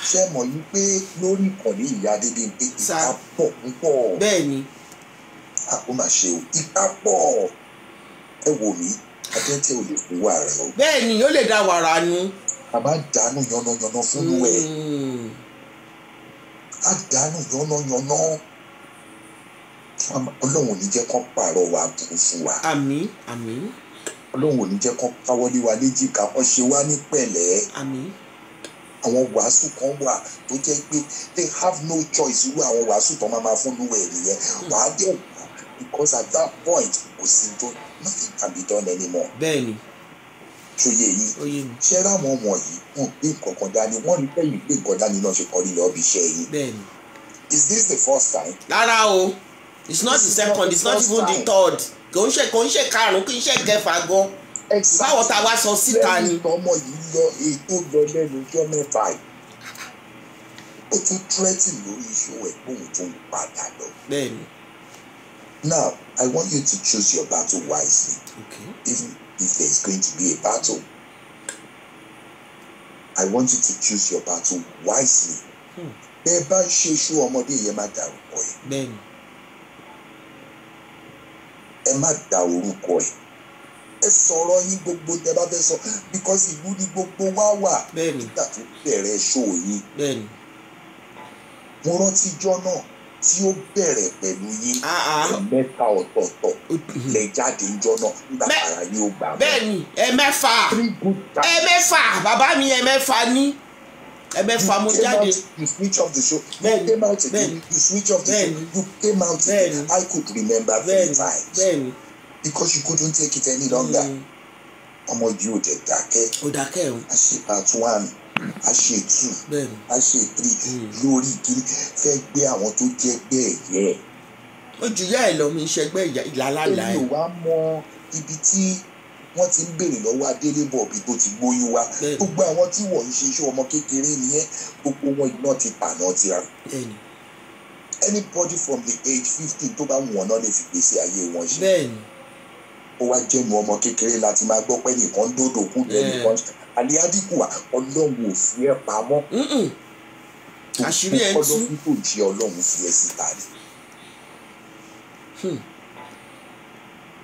ṣe mọ̀ yí pé lórí ìkànnì ìyá Adébímpé, Sir. ìka pọ̀ púpọ̀. Bẹ́ẹ̀ ni. Ó mà ṣe o, ìka pọ̀. Ẹ wò mí, adẹ́tẹ̀ ò lè fún wàrà o. Bẹ́ẹ̀ ni, ó lè da wàrà nu. A máa dànù yánnayànna fún ẹ. A dànù yánnayànna. Ọlọ́run ò ní jẹ́ kán pààrọ̀ wa burú fún wa. Àmín, àmín. Ọlọ́run ò ní jẹ́ kán káwọ́lé wa léjìká, kán ṣe wá ní pẹ̀lẹ́. Àmín. Àwọn wàásù kan wà tó jẹ́ pé they have no choice, irú àwọn wàásù tó máa máa fún lúwẹ̀ nìyẹn, wàá dẹ̀ wá, because at that point kò sí tó, nothing can be done anymore. Bẹ́ẹ̀ ni. Ṣòye yìí? Ó yé mi. Ṣé ráwọn wọ̀nyí, wọn gbé nǹkan kan dání, wọ́n rí pẹ́yìn gbé nǹkan dání náà ṣe kọrí lọ́ọ́ bí iṣẹ́ yìí. Bẹ́ẹ̀ ni. Is this the first time? Rárá o, it's not the This is not second, the it's not first even the time. third. Kò ń ṣe karùn-ún, kì í ṣe kẹfà gan. Báwo tá a wá sọ síta ni. Lẹ́yìn tọmọ yìí lọ, èyí tó lọ lẹ́nu ọjọ́ 3 yìí, ó tún threaten lórí iṣu ẹ̀ bóun tún padà lọ. Bẹ́ẹ̀ ni. Now I want you to choose your battle wisely. Even if there is going to be a battle, I want you to choose your battle wisely. Bẹ́ẹ̀ bá ń ṣe iṣu ọmọdé yẹn, má dárúkọ ẹ̀. Bẹ́ẹ̀ ni. Ẹ má da orúkọ ẹ̀. Ẹ sọ̀rọ̀ yín gbogbo tẹ bá fẹ́ sọ, because ìlú ni gbogbo wa wà. Bẹ́ẹ̀ ni. Nígbà tó bẹ̀rẹ̀ show yín, Bẹ́ẹ̀ ni. mo rántí ijọ́ náà tí ó bẹ̀rẹ̀ pẹ̀lú yín, Ah, ah. ẹ̀mẹ́ta ọ̀tọ̀ọ̀tọ̀ lẹ jáde ńjọ́ náà nígbà ara yín ó gbà mọ́. Bẹ́ẹ̀ ni, ẹ̀mẹ́fà. Three good times. Ẹ̀mẹ́fà, bàbá mi, ẹ̀mẹ́fà ní, ẹ̀mẹ́fà mo You came jáde. out, you switch off the show. You Bẹ́ẹ̀ni, came out again, bẹ́ẹ̀ni. you switch off the show. Bẹ́ẹ̀ni. You came out again. Bẹ́ẹ̀ni. I could remember three Bẹ́ẹ̀ni. times Bẹ́ẹ̀ni. because you couldn't take it any longer. Ọmọ yìí ò dẹ̀ dákẹ́. Ó dákẹ́ o. A ṣe part one, a ṣe two, Bẹ́ẹ̀ni. a ṣe three lórí kí fẹ́ gbé àwọn tó jẹ́ bẹ́ẹ̀ yẹ. Ó ju ìyá ẹ̀ lọ, mi ń ṣẹgbẹ́ ìyá ìlàlálà Èmi ẹ̀. ò wá mọ ibi tí wọ́n ti ń béèrè lọ́wọ́ Adélébọ̀ bí tó ti gbóyún wá. Gbogbo àwọn tí wọ́n ń ṣe iṣẹ́ ọmọ kékeré nìyẹn, gbogbo wọn iná ti tàná ti ra. Bẹ́ẹ̀ni. Anybody from the age 15 tó bá wù wọ́n náà lè fi gbèsè ayé wọn ṣe. Bẹ́ẹ̀ni. Ó wá jẹ́nu ọmọ kékeré láti máa gbọ́ pé nìkan dòdò kú nìkan àlẹ́ àdínkù wa. Ọlọ́run ò fi ẹ́ pamọ́. Àṣírí ẹ̀ ń tú. Ọlọ́run kò jẹ́, Ọlọ́run fi ẹ́ síta ni.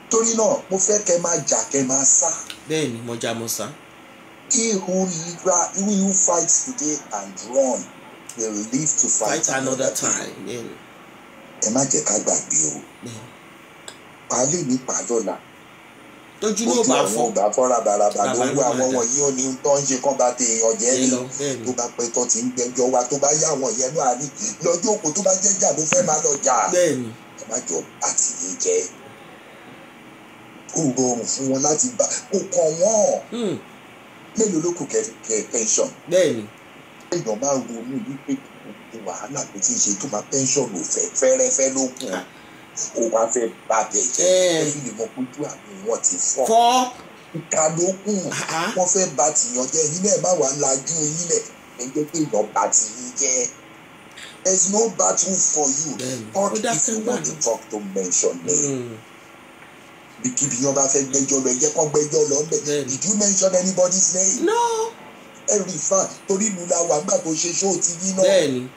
Torí náà, mo fẹ́ kẹ́ máa jà, kẹ́ máa sá. Bẹ́ẹ̀ni, mọ̀jà mọ̀sá. He who fights today and run will live to fight, fight another time. Bẹ́ẹ̀ni. Ẹ má jẹ́ ká gbàgbé o. Bẹ́ẹ̀ni. Pàálí ní pàlọ́la. Tójú ló Ojú bá àwọn fọ́. ọgbà fọ́ra baraba ló Bàbá ń ló wá máa àwọn dà. wọ̀nyí, ó ní tó ń ṣe kán bá tẹ èèyàn jẹ́ Jẹ́ ní lọ, bẹ́ẹ̀ni. Tó bá pẹ́ tó ti ń gbẹ́jọ́ wa, tó bá yá àwọn yẹn náà ní lọ́jọ́ òkú, tó bá jẹ́ jà ló fẹ́ máa lọ jà. Bẹ́ẹ̀ni. Ẹ má jọ àtìyé jẹ́. Ó rọrùn fún wọn láti bá kó kàn wọ́n. Mélòó ló kù kẹ pension? Bẹ́ẹ̀ni. Èèyàn máa ronú wípé Wàhálà tó ti ṣe tó máa pension ò fẹ́ fẹ́rẹ́fẹ́ ló kù, ó wá fẹ́ bá bẹ̀ jẹ́. Ẹ fi lè mọ ojú àmì wọn ti fọ́ ìka ló kù, wọ́n fẹ́ bá tìyàn jẹ́. Yín náà má wàá lajú yín lẹ̀, ẹ jẹ́ pé èèyàn bá ti yín jẹ́. There is no battle for you. Talk if you want to talk, to mention name. Bíkíbi yẹn bá fẹ́ gbẹ́jọ́ lọ, ẹ jẹ́ kán gbẹ́jọ́ lọ ńbẹ̀. Did you mention anybody's name? No. Every fan torí ìlú la wà gbà tó ṣe ṣó ti yín náà. Bẹ́ẹ̀ni,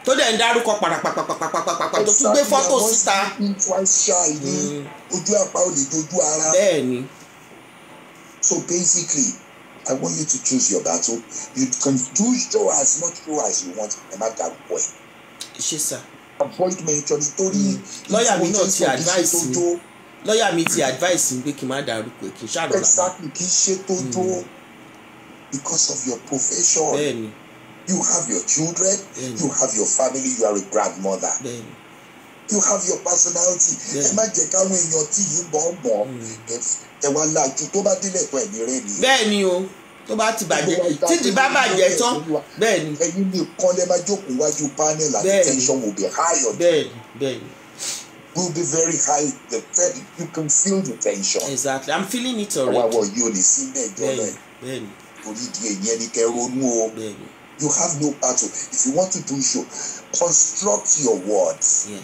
tó dẹ̀ ń dárúkọ pàràpàpàpàpàpà tó tún gbé fọ́tò síta. Twice shy ni ojú àpá ò lè dojú ara. Bẹ́ẹ̀ni. So basically, I want you to choose your battle. You can do show as much show as you want. Ẹ má dárúkọ ẹ̀. Ṣé sà. Avoid mentioning torí. Lọ́ọ̀yà mi náà ti advice mi. Lọ́ọ̀yà mi ti advice mi pé kí n má dárúkọ ẹ̀, kí n ṣàròlà. Exactly, kì í ṣe tó jó because of your profession. Bẹ́ẹ̀ni. You have your children. Bẹ́ẹ̀ni. You have your family. You are a grandmother. Bẹ́ẹ̀ni. You have your personality. Ẹ má jẹ́ káwọn èèyàn tí yìí bọ̀ bọ̀ ẹ wá lajú tó bá délẹ̀ tó ẹ̀mí rẹ̀ ni. Bẹ́ẹ̀ni o, tó bá ti bàjẹ́, títí bá bàjẹ́ tán. Bẹ́ẹ̀ni. Ẹ̀yin nìkan lẹ máa jókòó wájú panel and the tension will be high on you. Bẹ́ẹ̀ni, bẹ́ẹ̀ni. Will be very high. You can feel the tension. Exactly, I'm feeling it already. Àwa wọ̀ yìí ò ní sí mẹ́jọ náà. Bẹ́ẹ̀ni. Torí ìdí èyí ẹni kẹ́ ronú o. Bẹ́ẹ̀ni. You have no battle. If you want to do show, construct your words. Yeah.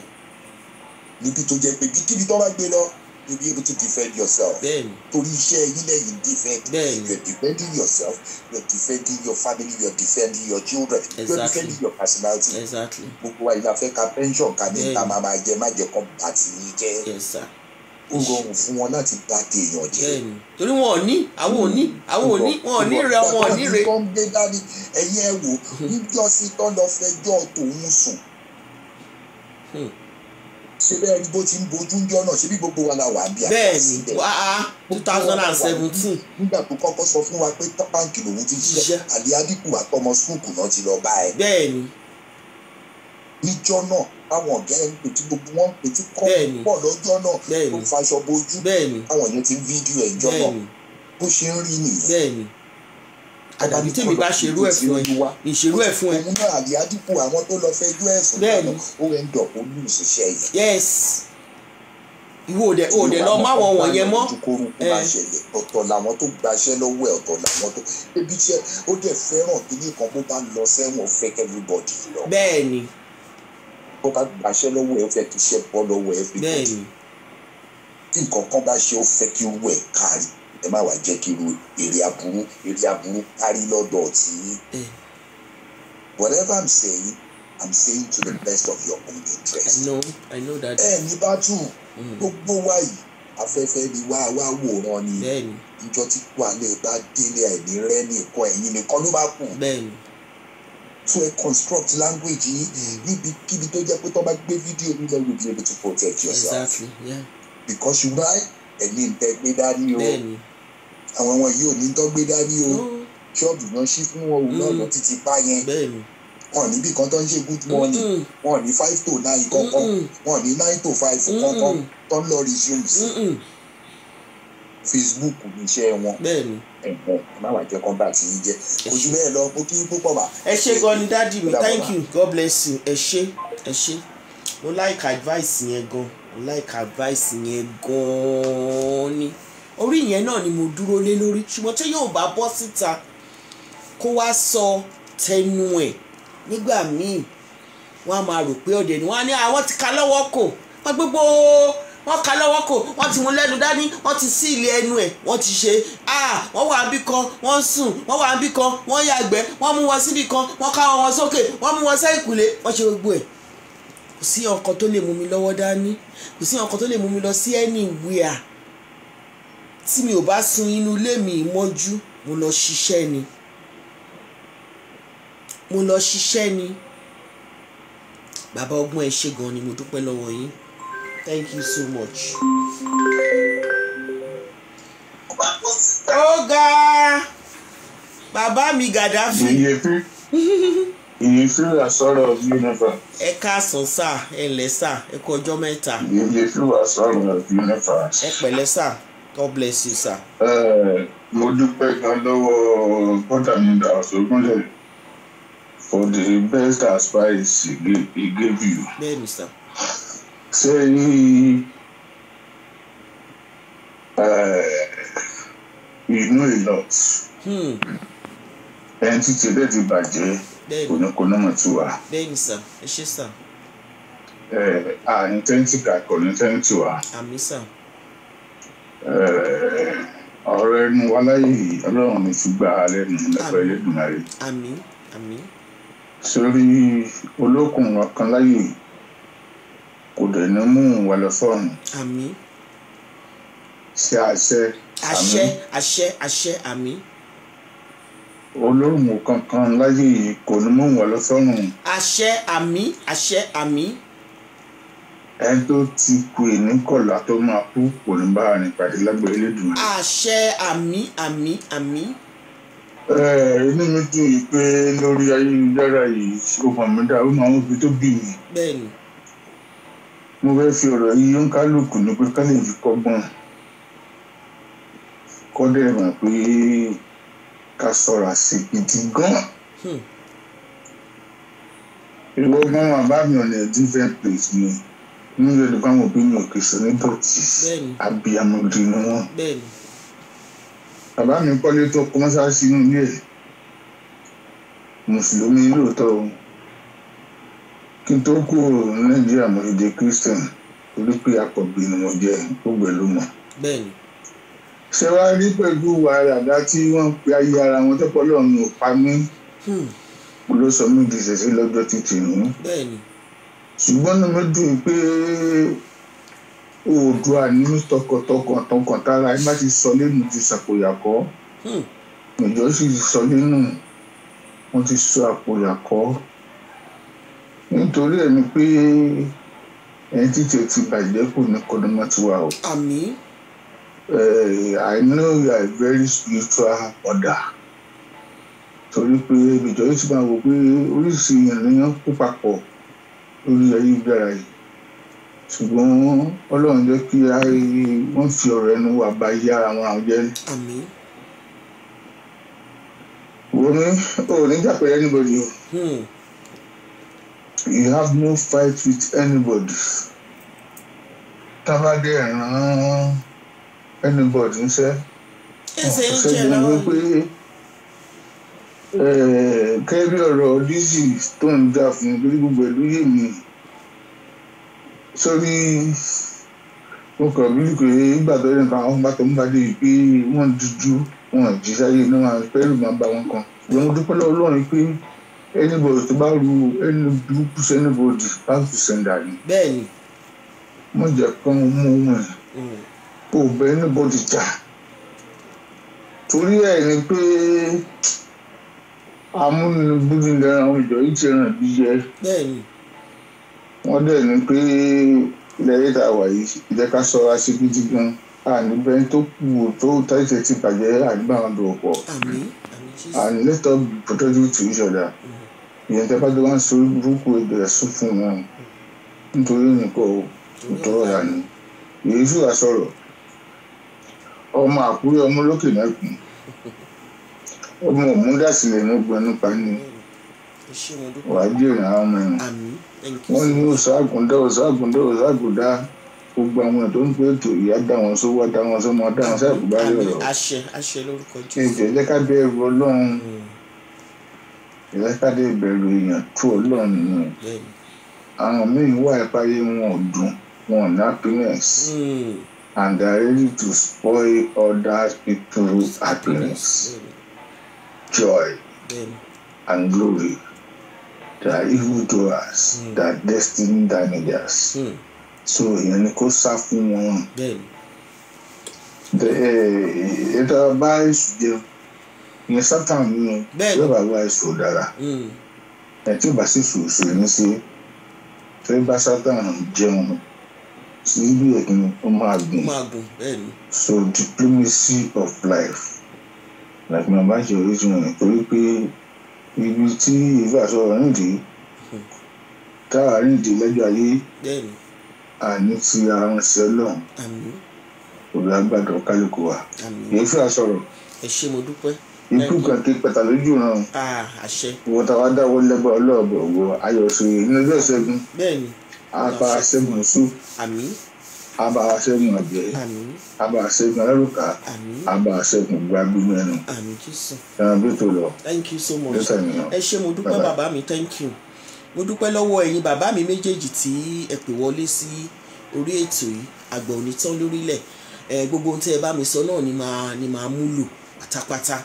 Níbi tó jẹ́ pé kíbi tó bá gbé lọ, you'll be able to defend yourself. Bẹ́ẹ̀ni. Torí iṣẹ́ yín lẹ́yìn defend. Bẹ́ẹ̀ni. You're defending yourself, you're defending your family, you're defending your children. Exactly. You're defending your personality. Exactly. Gbogbo wa ìlà fẹ́ ka pension ká ní ìta máa máa jẹ má jẹ kán bá ti yín jẹ́. Yes sir. Ó rọrùn fún wọn láti bá tèèyàn jẹ́. Bẹ́ẹ̀ni. Torí wọn ò ní, àwọn ò ní, àwọn ò ní, wọn ò ní rẹ, wọn ò ní re. Tó ń gbé dání, ẹ̀yin ẹ̀ wò, níjọ́ sí tó lọ fẹjọ́ tòun sùn. Ṣé bẹ́ẹ̀ ni bó ti ń bojú ń jọ́ náà, ṣé bí gbogbo wa la wà bí àgbà síbẹ̀. Bẹ́ẹ̀ni, wá 2017. Nígbà tó kọ́kọ́ sọ fún wa pé báńkì lòun ti ṣiṣẹ́, àlè Adínkù àtọmọ skúùkù náà ti lọ bá ẹ. Bẹ́ẹ̀ni. Níjọ́ náà táwọn ọ̀gá ẹ̀ ń pè tí gbogbo wọn ń pè tí kọ́ pọ̀ lọ́jọ́ náà tó ń faṣọ bojú, táwọn yẹn ti ń fídíò ẹ̀ jọ́ náà bó ṣe ń rí nìyẹn. Àdàbí tèmi bá ṣerú ẹ̀ fún ẹ, ìṣerú ẹ̀ fún ẹ. Òun náà àlè Adínkù àwọn tó lọ fẹjọ́ ẹ̀sùn náà ó ń dọ̀kọ́ ní ìṣiṣẹ́ yẹn. Yes. Ìwọ òdẹ òdẹ lọ má wọn wọ̀nyẹn mọ́. Ojúkórúkú bá ṣẹlẹ̀, ọ̀tọ̀ làwọn tó gbaṣẹ́ lọ́wọ́ ẹ̀, ọ̀tọ̀ làwọn tó ebi iṣẹ́ ó dẹ̀ fẹ́ràn kíní kan bó bá lọ sẹ́wọ̀n fẹ́ everybody lọ. Bẹ́ẹ̀ni. Bó bá gbaṣẹ́ lọ́wọ́ ẹ̀, ó fẹ́ kí iṣẹ́ bọ́ lọ́wọ́ everybody. Bẹ́ẹ̀ni. Tí nǹkan kan bá ṣe, ó fẹ́ kí irú ẹ̀ kárí. Ẹ má wàá jẹ́ kí irú èrè aburú kárí lọ́dọ̀ tí. Whatever I'm saying, I'm saying to the best of your own interest. I know that. Ẹ ní bá tù gbogbo wa yìí, afẹ́fẹ́ ni wá wá wòran ni. Bẹ́ẹ̀ni. Ìjọ tí kú alẹ́ bá délé ẹ̀mí rẹ́ nìkan, ẹ̀yin nìkan ló bá kù. Bẹ́ẹ̀ni. To a construct language yìí níbikíbi tó jẹ́ pé tó bá gbé fídíò nílẹ̀, you be able to protect yourself. Exactly, yeah. Because you right, ẹ̀yin ń tẹ́ gbé dání o. Bẹ́ẹ̀ni. Àwọn wọn yìí ò ní tọ́ gbé dání o. Ṣọ́ọ̀bù náà ṣí fún wọn òun náà lọ títí bá yẹn. Bẹ́ẹ̀ni. Wọn níbi kan tó ń ṣe good morning, wọn ní 5 to 9 kankan, wọn ní 9 to 5 kankan tó ń lọ resume sí. Facebook níṣẹ́ wọn. Bẹ́ẹ̀ni. Ẹ̀gbọ́n ẹ má wàá jẹ́ kán bá ti yín jẹ́. Ojú bẹ́ẹ̀ lọ, mo kí púpọ̀ mà. Ẹ ṣé gan ni dádì mi, thank you, God bless you. Ẹ ṣé, ẹ ṣé. Mo like advice yẹn gan, mo like advice yẹn gan ni. Orí yẹn náà ni mo dúró lé lórí, ṣùgbọ́n tí yóò bá bọ́ síta kó wá sọ tẹnu ẹ̀ nígbà míì, wọ́n á máa rò pé ọ̀dẹ̀ ni wọ́n á ní àwọn ti ka lọ́wọ́ kò, wọ́n gbogbo wọ́n ka lọ́wọ́ kò, wọ́n ti mú lẹ́nu dání, wọ́n ti sí ilé ẹnu ẹ̀, wọ́n ti ṣe wọ́n wà níbì kan, wọ́n ń sùn, wọ́n wà níbì kan, wọ́n yàgbẹ́, wọ́n mú wọn síbì kan, wọ́n ká wọn sókè, wọ́n mú wọn sẹ́yìnkùlé, wọ́n ṣe gbogbo ẹ̀. Kò sí ọkàn tó lè mú mi lọ́wọ́ dání, kò sí ọkàn tó lè mú mi lọ sí anywhere. Tí mi ò bá sun inú ilé mi mọ́jú, mo lọ ṣiṣẹ́ ni. Mo lọ ṣiṣẹ́ ni. Bàbá ọgbọ́n, ẹ ṣé gan ni, mo dúpẹ́ lọ́wọ́ yín. Thank you so much. Ó ga bàbá mi Gaddafi. Ìyèfí àsọ̀rọ̀ universe. Ẹ káàsán sà, ẹ ǹlẹ́ sà, ẹ kú ọjọ́ mẹ́ta. Ìyèfí àsọ̀rọ̀ universe. Ẹ pẹ̀lẹ́ sà, God bless you sà. Mo dúpẹ́ gan lọ́wọ́ bọ́dà mi Dàsógúnlẹ̀ For the best advice he gave you. Bẹ́ẹ̀ni sir. Ṣé you know a lot. Ẹni tí tìlẹ̀ ti bàjẹ́ kò ní kó náà tù wá. Bẹ́ẹ̀ni sir, ẹ ṣé sir. Àní tẹ́ǹtì kà kò ní tẹ́ǹtì wá. Àmín sir. Ọ̀rọ̀ ẹnu wa láyé yìí Ọlọ́run ní fi gbà á lẹ́nu lẹ́pẹ́ Elédùmarè. Àmín àmín. Sórí olókùn wa kan láyé yìí kò dẹ̀ ní mú wa lọ sọ́run. Àmín. Ṣé àṣẹ. Àṣẹ àṣẹ àṣẹ àmín. Olóhùn kankan láyé yìí kò ní mú wa lọ sọ́run. Àṣẹ àmín àṣẹ àmín. Ẹni tó ti ku èní kọ̀lá tó máa kú kò ní bá rìn pàdé lágbẹ̀ẹ́ Elédùmarè. Àṣẹ àmín àmín àmín. Inú mi dùn yìí pé lórí ayélujára yìí ó mọ̀ mí dá ó máa ń fi tó bí mi. Bẹ́ẹ̀ni. Mo fẹ́ fi ọ̀rọ̀ yìí ń kálukú ní pé ká lè fi kọ́gbọ́n kọ́dẹ̀ mọ̀ pé ká ṣọ́ra sí gidi gan. Ìwọ gan bàbá mi ọ̀nà different place ni nínú ìlú káwọn òbí mi ò kì í sọ ní dọ̀tí abiyamọ gidi ni wọ́n. Bàbá mi kọ́lé tó kọ́ mọ́ṣáláṣí inú ilé ẹ̀ mùsùlùmí lóòótọ́ o. Kí n tó kúrò ní Nàìjíríà mo ti di Christian torí pé akọ̀gbìn ni mo jẹ́ gbogbo ẹ̀ ló mọ̀. Ṣé wàá rí pẹ̀lú wàhálà dá tí wọ́n pe ayé ara wọn tọ́pọ̀ lọ́run ò pa mí ló sọ mí di ṣẹ̀ṣẹ̀ lọ́jọ́ títì nù. Ṣùgbọ́n ní mi dùn pé Oòduà ní mí tọkàntọkàn tọkàntara ẹ má ti sọ lẹ́nu ti ṣàpòyàkọ́. Ìjọ sì ti sọ lẹ́nu wọ́n ti sọ àpòyàkọ́. Nítorí ẹ̀ ni pé ẹni títí ẹ ti bàjẹ́ kò ní kọ́dọ́mọ́ ti wà o. Àmín. I know you are a very spiritual mother. Torí pé ìjọ yìí ti máa wò pé oríṣi ènìyàn kó papọ̀ lórí ayélujára yìí. Ṣùgbọ́n Ọlọ́run jẹ́ kí wọ́n fi ọ̀rọ̀ ẹnu wà bá yí ara wọn àwọn jẹ́. Àmín. Wo mi, o ò ní jà pẹ̀lú anybody o. You have no fight with anybody. Tábàdé ràn anybody ńṣẹ́. Ẹsẹ̀ ń jẹ́ Ṣẹ́gun lọ́wọ́. wípé kẹ́bí ọ̀rọ̀ Lizzy tó ń jà fún lórí gbogbo ìlú yìí mi. Sórí mo kàn bí pé ìgbà tó yẹ nǹkan àwọn bá tó ń bá dé yìí pé wọ́n dúdú wọn jí sáyé náà máa pẹ́lú máa bá wọn kan. Ṣùgbọ́n mo dúpẹ́ lọ́wọ́ Ọlọ́run pé anybody tó bá ru ẹni burúkú sí anybody back to sender ni. Bẹ́ẹ̀ni. Mo jẹ́ kán mú wọn kó bẹ anybody jà. Torí ẹ̀ ni pé amúnibúni lẹ́ran àwọn ìjọ yìí ti ràn bí jẹ. Bẹ́ẹ̀ni. Wọ́n dẹ̀ ní pé ilẹ̀ ayé tá a wà yìí jẹ́ ká ṣọ́ra sí gidi gan. Àní bẹ́ẹ̀ tó kù tó tẹ́tẹ́ ti bàjẹ́ àní bá wọn dòwò pọ̀. Àmín. Àmín Jésù. And let us be protective to each other. Ìyẹn tẹ́ bá jọ wá ń sọ burúkú ẹgbẹ̀rẹ̀ sún fún wọn. Nítorí nìkan ò tọrọ rà ní. Èyí sì wá sọ̀rọ̀. Ọmọ Àkúrẹ́ ọmọ lókè mẹ́kùn. Ọmọ òmùdásílẹ̀ ní ogun ẹnu pa ni. Ẹ ṣé mo dúpẹ́. Wàá jèrè àwọn ọmọ ẹ̀rùn. Àmín. Thank you Wọ́n so ní much. òṣàgùndá òṣàgùndá òṣàgùndá gbogbo àwọn ètò ń pè ètò ìyá dá wọn sówó dá wọn sọmọ dá wọn sáà kúbá Àmín. lọrọ. Àṣẹ àṣẹ lórúkọ Jésù. Ẹjẹ jẹ́ ká bẹ̀rù Ọlọ́run. Ìjẹ́ ká dé bẹ̀rù èèyàn tó Ọlọ́run nù. Bẹ́ẹ̀ni. Àwọn míín wà ìpayé wọn ò dùn wọn ò ní happiness and they are ready to spoil other people's happiness, Bẹ́ẹ̀ni. joy Bẹ́ẹ̀ni. and glory. They are evil doers, they are destiny damagers. So ìyẹn ni kó sá fún wọn. Bẹ́ẹ̀ni. Ètò bá èṣù jẹun ìyẹn sátán nínú Bẹ́ẹ̀ni. yóò bá wá èṣù dára ẹ tí ò bá sì sùn ní sí tó bá sátán jẹun sí ibi ẹ̀kín ó máa Ó gùn. máa gùn. Bẹ́ẹ̀ni. So diplomacy of life like my bá ṣe orísun rẹ̀ torí pé ibi tí ìfẹ́ àsọ̀rọ̀ nídìí táwa nídìí lẹ́jọ́ ayé Bẹ́ẹ̀ni. àní ti àrùn sí Ọlọ́run Àmín. òbí agbádọ̀ kálukú wa. Àmín. Èyí fẹ́ àsọ̀rọ̀. Ẹ ṣé mo dúpẹ́. Ikú kan kí pẹ̀tà lójú ràn. Ìwọ táwa dáwọ́ lẹ́gbẹ̀ẹ́ ọlọ́ọ̀bọ̀ ògo ayọ̀ sí inú ọjọ́ ìṣẹ́gun. Àbá ṣẹ́gun sú. Àbá ṣẹ́gun àjẹ́. Àbá ṣẹ́gun alárùkà. Àbá ṣẹ́gun gbàgbé ẹnu. Ẹran bí tó lọ. Thank you so much. Ẹ ṣé, mo dúpẹ́ bàbá mi, thank you. Mo dúpẹ́ lọ́wọ́ ẹ̀yin bàbá mi méjèèjì tí ẹ pè wọlé sí orí ètò yìí. Àgbà ò ní tán lórílẹ̀. Gbogbo ohun tí ẹ bá mi sọ náà ni màá múlò pátápátá.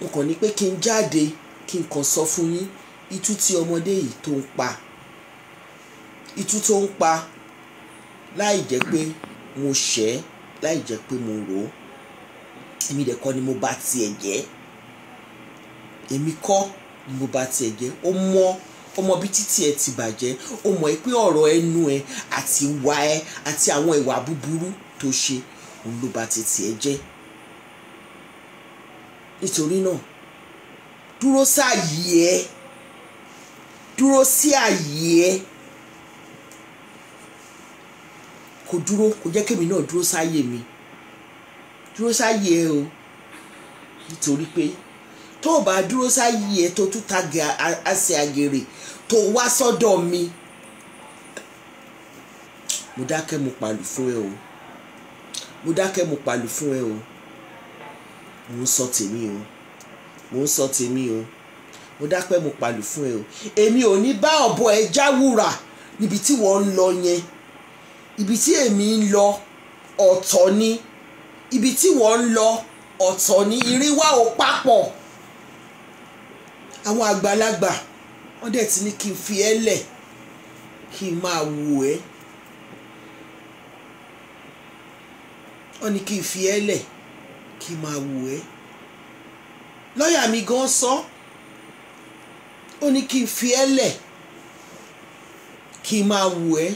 Mo kàn ní pé kí n jáde kí n kàn sọ fún yín itú tí ọmọdé yìí tó ń pa, itú tó ń pa láì jẹ́ pé mo ṣẹ̀, láì jẹ́ pé mo rò ó. Èmi dẹ̀ kọ́ ni mo bá tiẹ̀ jẹ́, èmi kọ́ ni mo bá tiẹ̀ jẹ́. Ó mọ ọmọ bí títí ẹ ti bàjẹ́, ó mọ̀ pé ọ̀rọ̀ ẹnu ẹ àti ìwà ẹ àti àwọn ìwà búburú tó ṣe òun ló bá títí ẹ jẹ́. Nítorí náà dúró sáàyè ẹ, dúró sí àyè ẹ, kò dúró, kò jẹ́ kémi náà dúró sáàyè mi, dúró sáàyè ẹ o. Nítorí pé tó o bá dúró sáyé ẹ tó tún ta àṣẹ àgèrè tó wá sọ́dọ̀ mi, mo dákẹ́ mo pàlù fún ẹ o, mo dákẹ́ mo pàlù fún ẹ o. Mo ń sọ tèmi o, mo ń sọ tèmi o, mo dákẹ́ mo pàlù fún ẹ o. Èmi ò ní bá ọ̀bọ ẹ jáwúrà níbi tí wọ́n ń lọ yẹn. Ibi tí èmi ń lọ ọ̀tọ̀ ni, ibi tí wọ́n ń lọ ọ̀tọ̀ ni, ìrìn wa ò papọ̀. Àwọn àgbàlagbà wọ́n dẹ̀ ti ní kí n fi ẹ́ lẹ̀ kí n máa wò ẹ́, wọ́n ní kí n fi ẹ́ lẹ̀ kí n máa wò ẹ́. Lọ́ọ̀yà mi gan sọ, ó ní kí n fi ẹ́ lẹ̀ kí n máa wò ẹ́.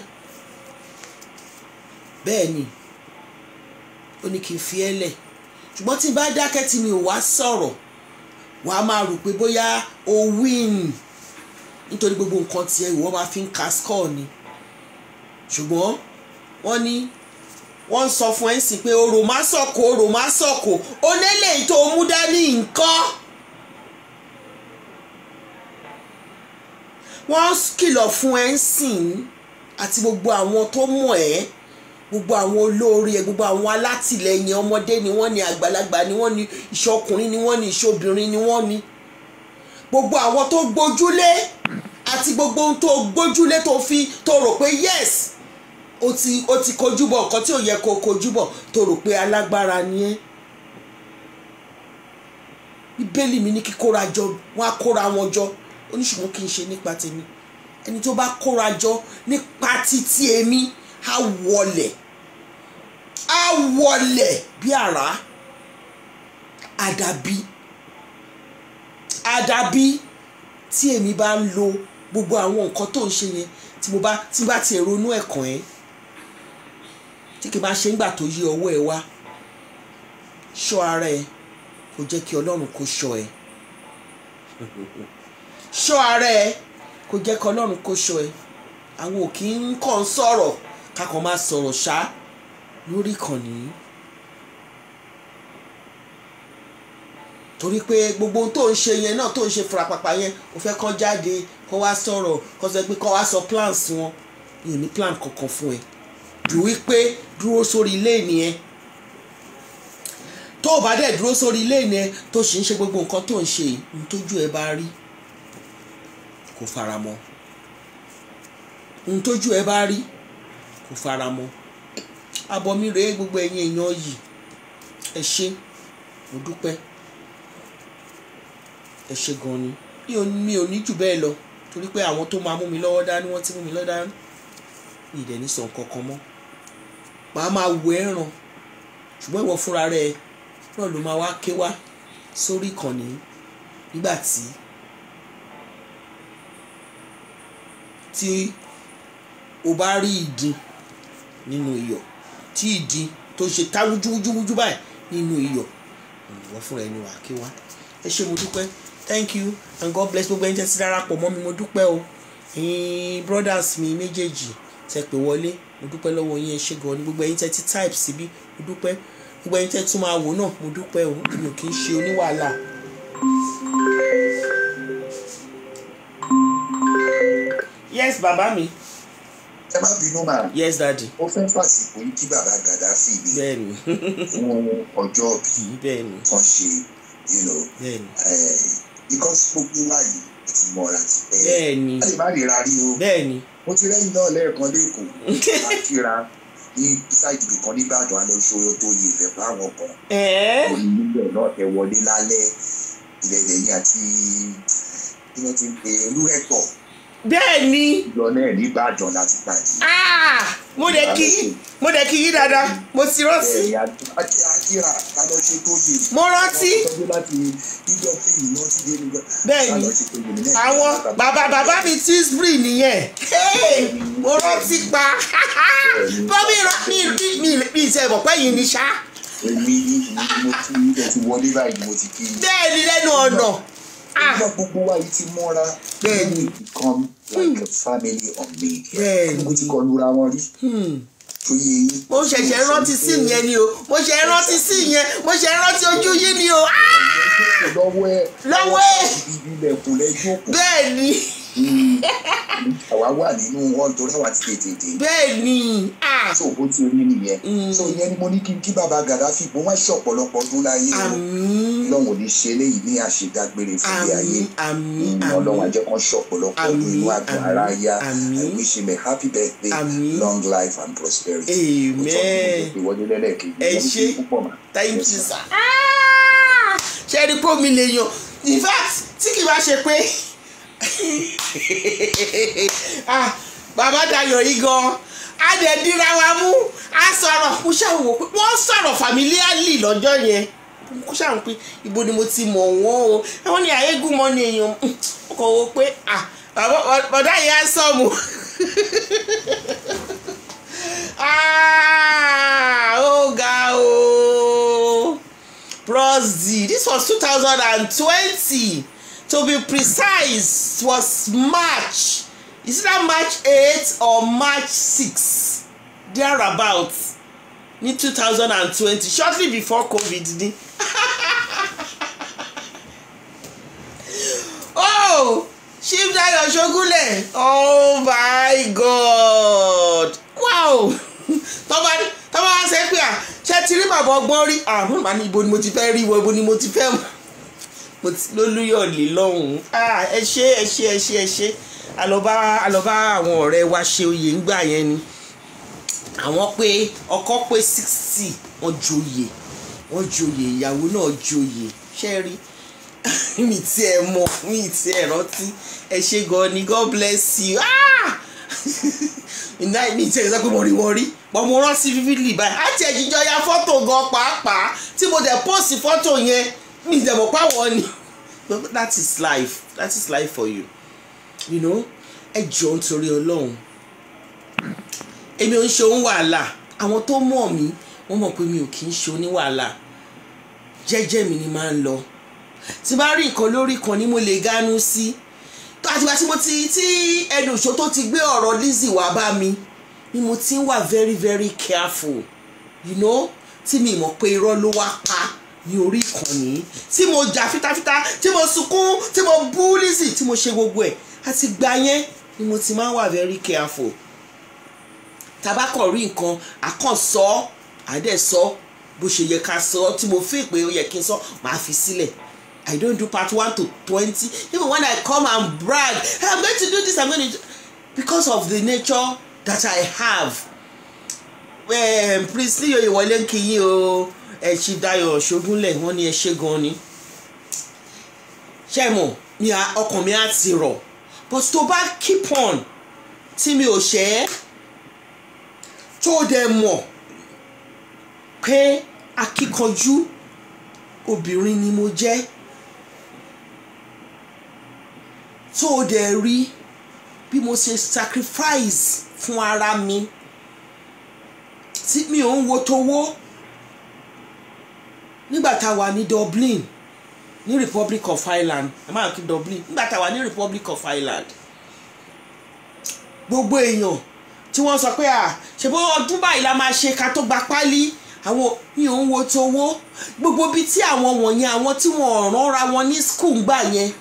Bẹ́ẹ̀ ni, ó ní kí n fi ẹ́ lẹ̀. Ṣùgbọ́n tí n bá dákẹ́ tí mi ò wá sọ̀rọ̀, wàá máa rò pé bóyá o win, nítorí gbogbo nǹkan tiẹ̀ ìwọ máa fi ń ka score ni. Ṣùgbọ́n wọ́n ní wọ́n ń sọ fún ẹ̀ ń sìn pé orò má sọ̀kò, orò má sọ̀kò, onílé tó mú dání nǹkan. Wọ́n kìlọ̀ fún ẹ̀ ń sìn àti gbogbo àwọn tó mọ̀ ẹ́, gbogbo àwọn olóore ẹ, gbogbo àwọn alátìlẹyìn, ọmọdé ni wọ́n ní, àgbàlagbà ni wọ́n ní, ìṣọkùnrin ni wọ́n ní, ìṣobìnrin ni wọ́n ní, gbogbo àwọn tó gbójúlé àti gbogbo ohun tó gbójúlé tó fi tó rò pé yes o ti kojú bọ̀ nǹkan tí ò yẹ kó kojú bọ̀, tó rò pé alágbára ni ẹ́. Bíbélì mi ní kíkóra jọ, wọ́n á kóra wọn jọ, ó ní ṣùgbọ́n kì í ṣe nípa tèmi. Ẹni tó bá kóra jọ nípa títí èmi á wọlẹ̀, á wọlẹ̀ bí àrá. Àdàbí, àdàbí tí èmi bá ń lo gbogbo àwọn nǹkan tó ń ṣe yẹn, tí mo bá ti ronú ẹ̀kàn ẹ́, tí kì bá ṣe ń gbà tó yí ọwọ́ ẹ wá, ṣọ́ ara ẹ, kò jẹ́ kí Ọlọ́run kó ṣọ́ ẹ. Ṣọ́ ara ẹ, kò jẹ́ kí Ọlọ́run kó ṣọ́ ẹ. Àwọn ò kí ń kàn sọ̀rọ̀, kakàn máa sọ̀rọ̀ ṣá lórí ìkànnì, torí pé gbogbo ohun tó ń ṣe yẹn náà, tó ń ṣe furapapa yẹn, o fẹ́ kàn jáde kó wá sọ̀rọ̀, kó sọ pé kó wá sọ plans wọn. Mi ò ní plan kankan fún ẹ ju wípé dúró sórí ilé nìyẹn. Tó o bá dẹ̀ dúró sórí ilé nìyẹn, tó sì ń ṣe gbogbo nǹkan tó ń ṣe yìí, ohun tójú ẹ bá rí kò fara mọ́, ohun tójú ẹ bá rí kò fara mọ́. Abọ́ mi rèé, gbogbo ẹ̀yin èèyàn yìí, ẹ ṣé, mo dúpẹ́, ẹ ṣé gan ni. Mi ò ní jù bẹ́ẹ̀ lọ, torí pé àwọn tó máa mú mi lọ́wọ́ dání wọ́n ti mú mi lọ́wọ́ dání. Mi ì dẹ̀ ní sọ nǹkan kan mọ́, màá máa wo ẹran. Ṣùgbọ́n ìwọ fúnra rẹ náà ló máa wá ké wá sórí ìkànnì nígbà tí o bá rí ìdin nínú iyọ̀, tí ìdin tó ṣe tá wújúwújúwújú báyìí nínú iyọ̀, ìwọ fúnra ẹni wà kí wá. Ẹ ṣé, mo dúpẹ́. Thank you and God bless gbogbo ẹni tẹ́ ti darapọ̀ mọ́ mi, mo dúpẹ́ o. Ẹ̀yin brothers mi méjèèjì tẹ́ pè wọlé, mo dúpẹ́ lọ́wọ́ yín, ẹ ṣé gan ni. Gbogbo ẹ̀yin tẹ́ ti type síbí, mo dúpẹ́. Gbogbo ẹni tẹ́ tún máa wò náà, mo dúpẹ́ o, èmi ò kì í ṣe oníwàhálà. Yes, bàbá mi. Ẹ má bínú mà. Yes, daddy. Ó fẹ́ fàsìkò yìí kí bàbá Gaddafi ni. Bẹ́ẹ̀ni. Fún ọjọ́ bí. Bẹ́ẹ̀ni. Kan ṣe, you know. Bẹ́ẹ̀ni. Because gbogbo wa yìí ti mọ̀ra ti pẹ́. Bẹ́ẹ̀ni. A lè má ríra rí o. Bẹ́ẹ̀ni. Mo ti rẹ́yìn náà lẹ́ẹ̀kan lẹ́kọ̀ọ́. Akíra ní sáìdì ibìkan n'Ìbàdàn á lọ ṣòro tó yẹ ìfẹ́ fáwọn kan. Mo ní níbẹ̀ náà tẹ wọlé lálẹ́ ilẹ̀ lẹ́yìn àti kí wọ́n ti ń pe olúrẹ̀tọ̀. Bẹ́ẹ̀ni. Ìjọ náà n'Ìbàdàn láti pàdé. Mo dẹ̀ kí yín dáadáa, mo ti rántí. Bẹ́ẹ̀ni, akíra ká lọ ṣe tó yẹ. Mo rántí. Bẹ́ẹ̀ni, àwọn bàbá mi Tisbury nìyẹn. Mo rántí pa. Bọ́mí mi ìṣe ìmọ̀ pé yìí ni ṣá. Èmi ni mo ti wọlé báyìí, mo ti kí. Bẹ́ẹ̀ni, lẹ́nu ọ̀nà. Nígbà gbogbo wa yìí ti mọ́ra. Bẹ́ẹ̀ni. We become like a family on media. Bẹ́ẹ̀ni. Gbogbo ti kọlu ra wọn rí. Mo ṣẹ̀ṣẹ̀ rántí sí yẹn ni o, mo ṣe rántí sí yẹn, mo ṣe rántí ojú yín ni o. Lọ́wọ́ ẹ. Lọ́wọ́ ẹ. Ilẹ̀kùn lẹ jókòó. Bẹ́ẹ̀ni. Àwa wà nínú wọn torí àwa ti tètè dé. Bẹ́ẹ̀ni. So bó ti rí nìyẹn. So ìyẹn ni mo ní kí bàbá Gaddafi mo wá ṣe ọ̀pọ̀lọpọ̀ ọdún láyé o. Àmín. Ọlọ́run ò ní ṣe eléyìí ní àṣedágbére fún ilé ayé. Àmín. Ọlọ́run á jẹ́ kán ṣe ọ̀pọ̀lọpọ̀ ọdún inú àgọ́ ara yá. I wish him a happy birthday, long life and prosperity. Amen. Ìwọlé lẹ́lẹ́kejì. Ẹ ṣé. Thank you, sir. Ṣé ẹni pé omi lè yan? In fact, tí kì bá ṣe pé bàbá Dayọ̀ yìí gan, a dẹ̀ dira wa mú, a sọ̀rọ̀, mo ṣàwò pé wọ́n sọ̀rọ̀ familiarly lọ́jọ́ yẹn. Mo ṣàwò pé ibo ni mo ti mọ̀ wọ́n o. Wọ́n ní àyégún mọ́ ni èèyàn kò wò pé bàbá yìí á sọ̀mù. Ó ga o. Bros D, this was 2020. To be precise, was March. Is that March 8 or March 6? Thereabouts. Ní 2020, shortly before COVID ni. Oh, Chief Dayo Sogunle. Oh my God. Wow. Tọ́ba wá ṣe pé à ṣe ti rí bàbá ọgbọ́n rí. Àmọ́ màá ní ibo ni mo ti fẹ́ rí wọ, ibo ni mo ti fẹ́ mọ̀. Mo ti lólúyọ̀lé lọ́hùn-ún. Ẹ ṣé ẹ ṣé ẹ ṣé ẹ ṣé. Àlọ́bá àwọn ọ̀rẹ́ wa ṣe oyè ńgbà yẹn ni. Àwọn pé ọkọ pé 60, wọ́n joyè. Wọ́n joyè, ìyàwó náà joyè. Ṣé rí? Mi ti ẹ̀ mọ̀, mi ti ẹ̀ rántí. Ẹ ṣé gan ni, God bless you. Mi ti ẹ̀ sọ pé mo rí wọn rí. But mo rántí vividly báyìí. Àti ẹ̀jíjọ ya fọ́tò gan pàápàá tí mo dẹ̀ post fọ́tò yẹn. Mi dẹ̀ mọ̀ páwọn ni. But that is life. That is life for you. You know, ẹ jọ̀ọ́ nítorí Ọlọ́run. Èmi ò ń ṣe òun wàhálà. Àwọn tó mọ̀ mí, wọ́n mọ̀ pé mi ò kì í ṣe oníwàhálà. Jẹ́jẹ́ mi ni máa ń lọ. Tí bá rí nǹkan lórí kan ni mo lè gánú sí. Àtìgbà tí mo ti tí ẹnu ìṣó tó ti gbé ọ̀rọ̀ Lizzy wá bá mi ni mo ti ń wà very very careful. You know, tí mi mọ̀ pé irọ́ ló wá pa ní orí ìkànnì, tí mo jà fitafita, tí mo sunkún, tí mo bú Lizzy, tí mo ṣe gbogbo ẹ̀. Àti gbà yẹn ni mo ti máa ń wà very careful. Tá bá kàn rí nǹkan, àkànṣọ́, àdẹ̀sọ́ bó ṣe yẹ ká sọ, tí mo fi pé ó yẹ kí n sọ, màá fi sílẹ̀. I don't do part 1 to 20. Even when I come and brag, hey, I'm going to do this, I'm going to do, because of the nature that I have. Prince Níyì Oyèwọlé ń kí yín o. Ẹ ṣe Dayọ̀ Ṣógúnlẹ̀, wọ́n ní ẹ ṣé gan ni. Ṣé mọ̀, ọkàn mi á ti rọ̀. But tó bá keep on, tí mi ò ṣe é, tó dẹ̀ mọ̀ pé akíkanjú obìnrin ni mo jẹ́, tó dẹ̀ rí bí mo ṣe sacrifice fún ara mi, tí mi ò ń wo towó. Nígbà tá a wà ní Dublin, ní Republic of Ireland, ẹ máa kí Dublin, nígbà tá a wà ní Republic of Ireland, gbogbo èèyàn tí wọ́n sọ pé à ṣe bó ọdún báyìí la máa ṣe ká tó gba pálí, Àwọn mi ò ń wo towó. Gbogbo bíi tí àwọn wọ̀nyẹn, àwọn tí wọ́n ránra wọn ní school gbà yẹn,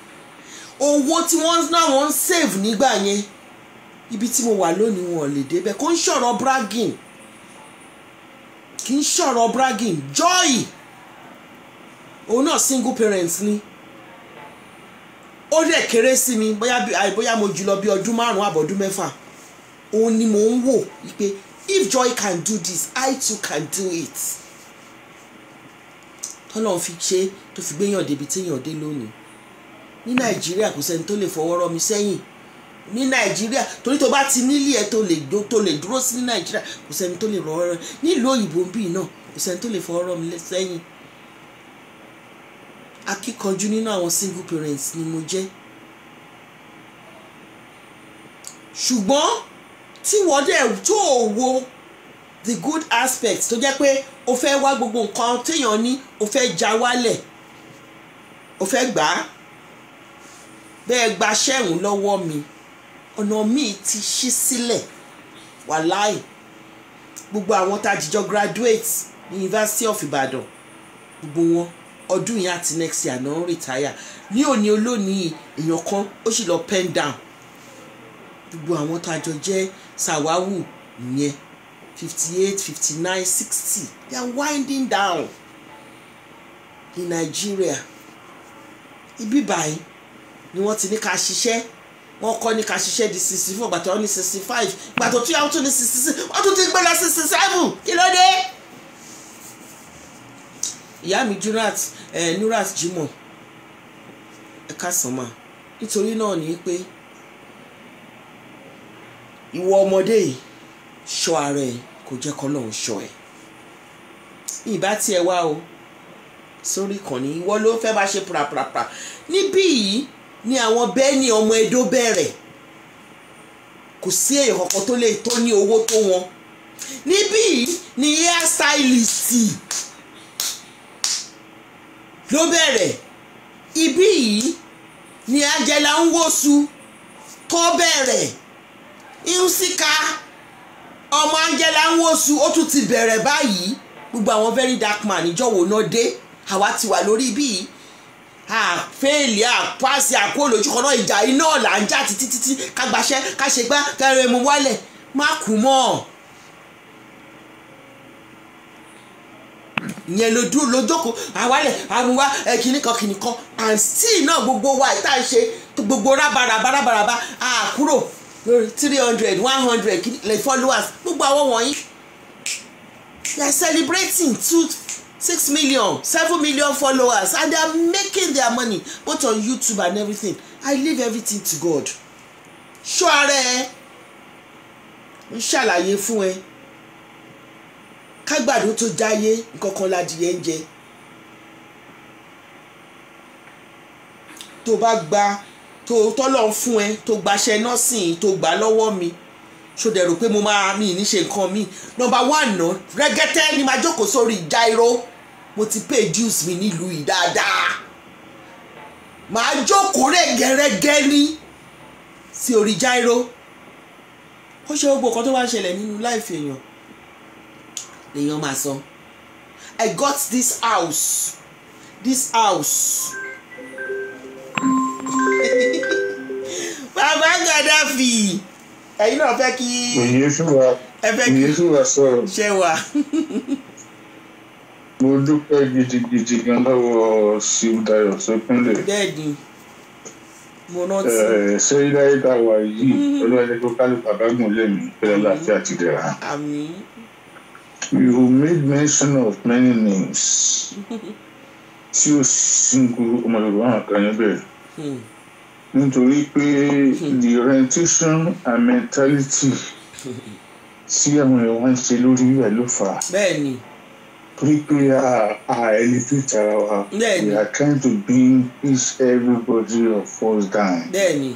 owó tí wọ́n náà wọ́n ń save nígbà yẹn, ibi tí mo wà lónìí wọn ò lè débẹ̀. Kò ń ṣọ̀rọ̀ bragging, kì í ṣọ̀rọ̀ bragging. Joy, òun náà single parents ni, ó dẹ̀ kéré sí mi, bóyá mo jùlọ bí ọdún 5 àbọ̀dún 6. Òun ni mò ń wò wípé if Joy can do this, I too can do it. Tọ́lọ́run fi ṣe tó fi gbéyàn débi téèyàn dé lónìí. Ní Nàìjíríà, kò sẹ́ni tó lè fọwọ́ rọ́ mi sẹ́yìn ní Nàìjíríà, torí tó bá ti nílé ẹ tó lè dúró sí ní Nàìjíríà, kò sẹ́ni tó lè rọ́ rẹ́. Nílùú òyìnbó bíi náà, kò sẹ́ni tó lè fọwọ́ rọ́ mi sẹ́yìn. Akíkanjú nínú àwọn single parents ni mo jẹ́. Ṣùgbọ́n tí wọ́n dẹ̀ tó wo the good aspect, tó jẹ́ pé o fẹ́ wá gbogbo nǹkan téèyàn ní, o fẹ́ já wálẹ̀, o fẹ́ gbà á, bẹ́ẹ̀ gba ṣẹ́hùn lọ́wọ́ mi, ọ̀nà míì ti ṣí sílẹ̀. Wàláì, gbogbo àwọn tá a jìjọ graduate ní University of Ibadan, gbogbo wọn ọdún yìí àti next year náà ń retire. Ní òní olónìí, èèyàn kan ó sì lọ pen down. Gbogbo àwọn tá a jọ jẹ́ sàwáwù yẹn, 58, 59, 60, they are winding down in Nigeria. Ibi báyìí ni wọ́n ti ní ká ṣiṣẹ́. Wọ́n kọ́ ní ká ṣiṣẹ́ di 64, gbàtọ́ wọ́n ní 65, gbàtọ́ tó yà wọ́n tún ní 66, wọ́n tún ti gbé lọ 67. Kí ló dé? Ìyá mi Nurat Jimoh, ẹ káàsán mà. Nítorí náà ni pé ìwọ ọmọdé yìí, ṣọ́ ara ẹ, kò jẹ́ k'Ọlọ́run ṣọ́ ẹ. Ìbá tiẹ̀ wá o sórí ìkànnì, ìwọ ló fẹ́ bá ṣe pràpràprà. Níbí yìí ni àwọn bẹ́ẹ̀ni ọmọ Ẹdó bẹ̀rẹ̀. Kò sí èèyàn kankan tó lè tó ní owó tó wọn. Níbí yìí ni hair stylist ló bẹ̀rẹ̀. Ibí yìí ni Angela Nwosu tó bẹ̀rẹ̀. Nsika ọmọ Angela Nwosu, ó tún ti bẹ̀rẹ̀ báyìí. Gbogbo àwọn very dark man ìjọ́wò náà dé, àwa ti wà lórí ibí yìí. Àfẹ́ẹ̀lì àpáṣẹ àkó lójú kan náà, ìjà iná là ń jà títí títí, ká gbaṣẹ́, ká ṣe gbá, kẹrin mu wálẹ̀, má kú mọ́. Ìyẹn ló dúró lójókòó, àwálẹ̀ àmúwá kìnnì kan kìnnì kan, and still náà gbogbo wa ìta ń ṣe gbogbo rábaràbá rábaràbá, àkúrò lórí 300, 100 followers. Gbogbo àwọn wọ̀nyí, they are celebrating 2, 6 million, 7 million followers, and they are making their money both on YouTube and everything. I leave everything to God. Ṣọ́ ara ẹ, ń ṣàlàyé fún ẹ, kágbàdo tó jáyé nǹkan kan ládìyẹ ń jẹ. Tó bá gba tó tọ́lọ̀ ń fún ẹ, tó gbaṣẹ́ nọ́ọ̀sìn, tó gbà lọ́wọ́ mi, ṣó dẹ̀ rò pé mo máa mi ní ṣe nǹkan mi? Number one náà, rẹ́gẹ́tẹ́ ni máa jókòó sórí gyro. Mo ti pay dues mi nílùú yìí dáadáa. Màá jókòó rẹ́gẹ́rẹ́gẹ́ ní sí orí gyro. Ó ṣe gbogbo nǹkan tó bá ń ṣẹlẹ̀ nínú life èèyàn lèèyàn máa sọ. I got this house, this house. Bàbá Gaddafi, ẹ̀yin náà fẹ́ kí ẹ fẹ́ kí sọ̀rọ̀. Ṣé wà? Mo dúpẹ́ gidigidi gan lọ́wọ́ Chief Dayo Sokunle. Bẹ́ẹ̀ni, mo rántí. Ṣé ilé ayé tá a wà yìí, Olúwa jẹ́ kó kálukú àbágùn lẹ́mìí pẹ̀lú àlàáfíà àti ìdẹ̀ra. Àmín. You made mention of many names tí ó single ọmọ Yorùbá hàn kan níbẹ̀. Nítorí pé the orientation and mentality tí àwọn èèyàn wá ń ṣe lórí rẹ̀ ló fà á. Bẹ́ẹ̀ni. Torí pé a elevate ara wa. Bẹ́ẹ̀ni. We are trying to bring each everybody of us down. Bẹ́ẹ̀ni.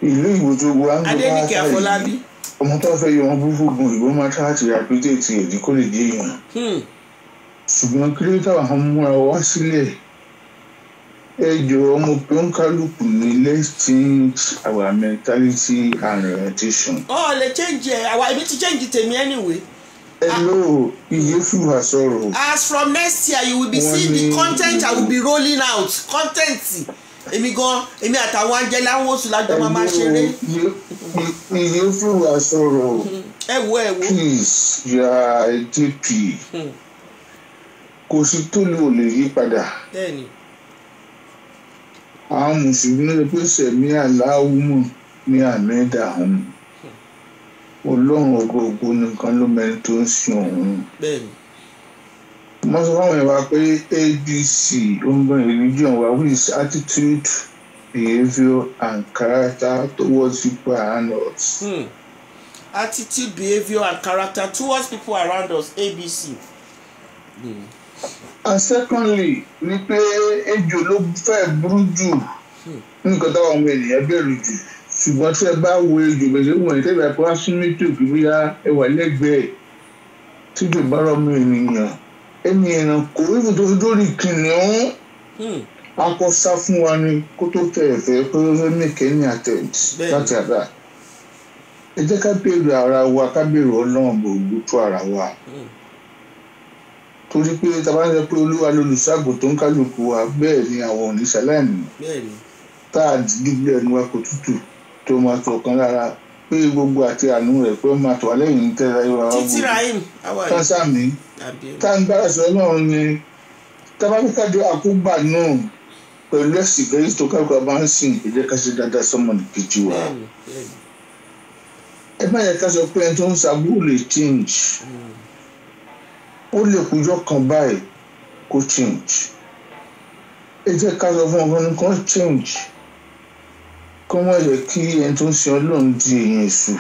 Ìlú ìwòjò wa ń lọ bá Adéníkẹ́ Afọlábí. Ọmọ tó fẹ́ yọ wọn búburú gun ìbọn máa tá láti rehabilitate èdè kó lè dé èèyàn. Ṣùgbọ́n kí ló táwọn múra wá sílẹ̀? Ẹ jọ̀ọ́, mo pé ń kálukú ní let's change our mentality and orientation. Ọ lè change ẹ, àwa ibi ti change tèmi anyway. Hello, Iyefuwa sọ̀rọ̀. As from next year, you will be Wọ́n seeing the ní- content I will be rolling out. Content. Èmi gan, èmi àtàwọn Angela Nwosu lájọ máa máa ṣeré. Iyefuwa sọ̀rọ̀. Ẹ wo ẹ wo. Please, you are a JP. Kò sí tó lè ò lè yí padà. Bẹ́ẹ̀ni. Àwọn Mùsùlùmí ló pé sẹ̀mí aláwùmọ̀ ní àmì ìdààmú. Ọlọ́run ògo nìkan ló mẹ́ni tó ń sin òun. Bẹ́ẹ̀ni. Mo sọ fáwọn èèyàn wa pé ABC ó ń gbọ́n religion wa, which is attitude, behaviour and character towards people around us. Attitude, behaviour and character towards people around us, ABC. And secondly ni pé ejò ló fẹ́ burú jù nǹkan táwọn ọmọ ènìyàn bẹ̀rù jù, ṣùgbọ́n tí ẹ bá wo ejò bẹ̀rẹ̀ wọ̀nyí tẹ́lẹ̀ bá wá sún méjì òkè bóyá ẹ wà lẹ́gbẹ̀ẹ́ tí jò bá rọ ọmọ ènìyàn ẹni ẹranko even tó fi dórí kìnìún akọ sá fún wa ni kó tó tẹ ẹ̀fẹ́ pé ó fẹ́ make any attempt láti àdá. Ẹ jẹ́ ká bẹ̀rù ara wa, ká bẹ̀rù Ọlọ́run gbogbo tó ara wa, torí pé tá a bá ń sọ pé Olúwa lolùṣàgò tó ń kálukú wa, bẹ́ẹ̀ ni àwọn oníṣàlàyé tá a dìgbò ẹnu wa kò tútù tó máa tó ọ̀kan lára pé gbogbo àti àánú rẹ̀ pé ó máa tó wá lẹ́yìn tẹ́lẹ̀ ayé wa wá Títí Rahim, how are you? Kásámi tá ń gbára sọ Ọlọ́run ni tábàkàdé àkógbà náà pẹ̀lú ẹ̀sìn kẹ́yìn tó kálukú wa bá ń sìn. Ẹ jẹ́ ká ṣe dáadáa sọ́mọ nìkejì wa. Bẹ́ẹ̀ni, bẹ́ẹ̀ni. Ẹ má yẹ ká sọ pé ẹni tó ń ṣàbúrò lè change, ó lè kújọ kan báyìí kó change. Ẹ jẹ́ ká sọ fún ọkùnrin kan change, kó má yẹ kí ẹni tó ń sin Ọlọ́run di èèyàn èṣù,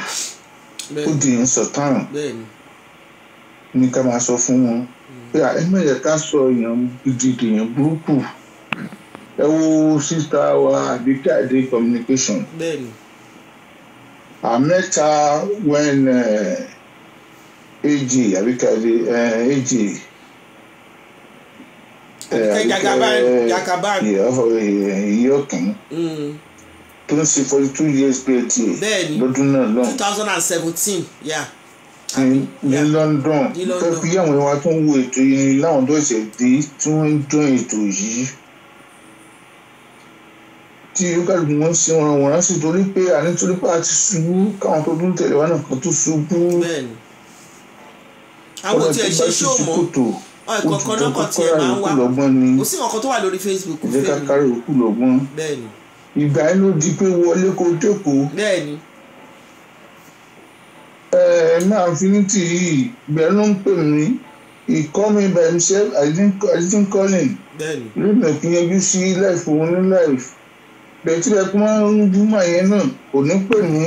ó di èèyàn sọ̀tàn ní ká máa sọ fún wọn pé ẹ má yẹ ká sọ èèyàn gidi di èèyàn burúkú. Ẹ wo sísá wa Àbíkẹ́ Adé communication. I met her when AG Àbíkẹ́ Adé AG Àbíkẹ́ Jagaban, Jagaban. Ìyọkìn tó ń ṣe 42 years birthday lọ́dún náà lọ́hùn 2017, yeah. ní London. Ní London. Tó fi àwọn ìwà tó ń wo ètò yìí láwọn tó ṣẹ̀ dé tí wọ́n ń join ètò yìí tí kálukú wọn ṣe wọn wọn sì torí pé àní torí pé a ti ṣubú káwọn tó tún tẹ̀lé wa náà kan tó ṣubú. Bẹ́ẹ̀ni. Àwọn ò tiẹ̀ ṣe ṣó mọ́. Ọ̀ẹ̀kọ̀ọ̀kan náà kàn tiẹ̀ máa ń wá. Lọ́gbọ́n ni. Kò sí nǹkan tó wà lórí Facebook. Ẹ jẹ́ ká kárí òkú lọ́gbọ́n. Ìgbà yẹn ló di pé wọlé kó jókòó. Ẹ máa Infinity yìí ìgbà yẹn ló ń pè mí. He call me by himself. I didn't call him. Lónìí kí n yọjú sí life òun ní life bẹ́ẹ̀ tí bẹ́ẹ̀ kó máa ń dúmọ̀ yẹn náà kò ní pè mí.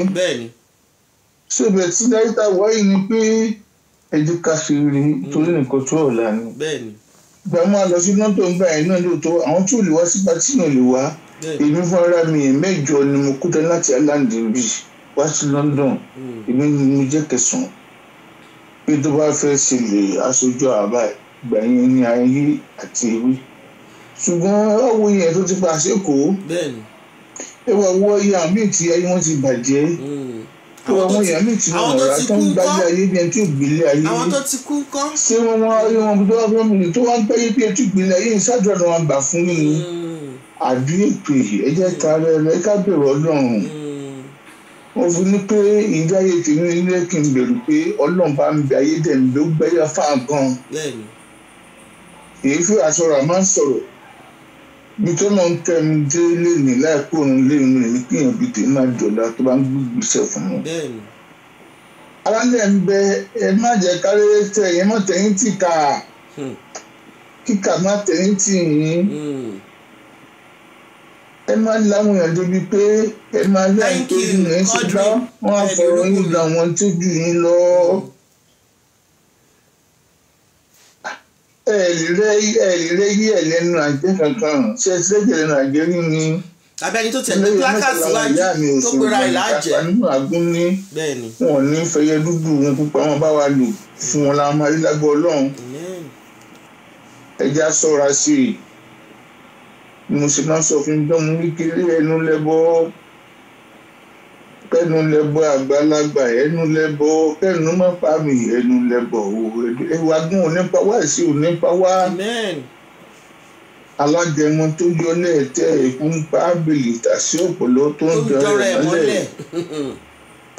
Ṣé bẹ́ẹ̀ tí dáríta wáyé ni pé ẹ jẹ́ ká ṣe rí torí nǹkan tó ọ̀la ni. Ìgbà máa lọ sí London gbà yẹn náà lóòótọ́ àwọn tí ò lè wá sí patí náà lè wá. Èmi fúnra mi yẹn mẹ́jọ ni mo kó dé láti Ireland bí wá sí London. Èmi ni mo jẹ́ kẹsàn-án pé tó bá fẹ́ ṣe lè aṣojú àbá ìgbà yẹn ní ayé àti ewé, ṣùgbọ́n ọwọ́ yẹn tó ti pa àṣekò ẹ wá wọ iye àmì tí ayé wọn ti bàjẹ́, ẹ wá wọ iye àmì tí wọn Àwọn tó rà ti tó ń kú gbájú ńkọ́? ayé bí ẹni tí ò gbélé ayé. Àwọn tó ti kú ńkọ́? Ṣé wọn wá rí wọn tó wá fún mi tó wá ń gbáyé bí ẹni tí ò gbélé ayé ìṣáájú ọ̀nà wọn gbà fún mi ni àbí èpè? Ẹ jẹ́ ká rẹ ká bẹ̀rù Ọlọ́run. Wọ́n fi ní pé ìdáyé tèmi nílé kí n bẹ̀rù pé Ọlọ́run bá ń bẹ ayé dẹ̀ ń bẹ ó gbẹ́yà fáwọn gan. Èyí fi àṣọrọ̀ àmọ́ ń sọ̀rọ̀ bí tó náà ń tẹ́ mi dé lénìí láìpẹ́ òun lé mi ní kíyàn bíi tèmi máa jọ̀dá tó bá ń gbígbèsè fún mi. Alálẹ̀ ń bẹ, ẹ má jẹ́ kárẹ́ tẹ ẹ̀yẹ́ mọ́ tẹ̀yìn tì ká kíkà má tẹ̀yìn tì yín. Ẹ má láwọn èèyàn débi pé ẹ máa lé Thank àìpé you, nínú ẹ ṣe Quadri. bá wọn á Bẹ́ẹ̀ni, fọ̀rọ̀ yín olúkúmi. lọ àwọn tó jù yín lọ. Ẹ lè rẹ ẹ lè rẹ yí ẹ lẹ́nu àjẹ́ kankan ṣe ẹ ti rẹ́jẹ̀ lẹ́nu àjẹ́ rí ni. Tàbí ẹni tó tẹ̀lé placard síwájú tó pera ẹ̀ láàjẹ́. Nínú àgún ní wọn ò ní fẹyẹ dúdú wọn pupa wọn bá wa lò fún wọn làwọn máa rí lágbó Ọlọ́run. Ẹja ṣọ́ra sí i, mo sì máa ń sọ fún dánmú kékeré ẹnu lẹ́bọ́. Kẹ́nu lẹ́bọ àgbàlagbà, ẹnu lẹ́bọ, kẹ́nu má pa mí, ẹnu lẹ́bọ o. Ẹwà gún onípa wá, sí onípa wá. Amen. Alágẹmọ tó yọ lẹ́ẹ̀tẹ́ ikú ń pa ábìlì tàsí òpòló tó ń dọrẹ mọ́lẹ̀.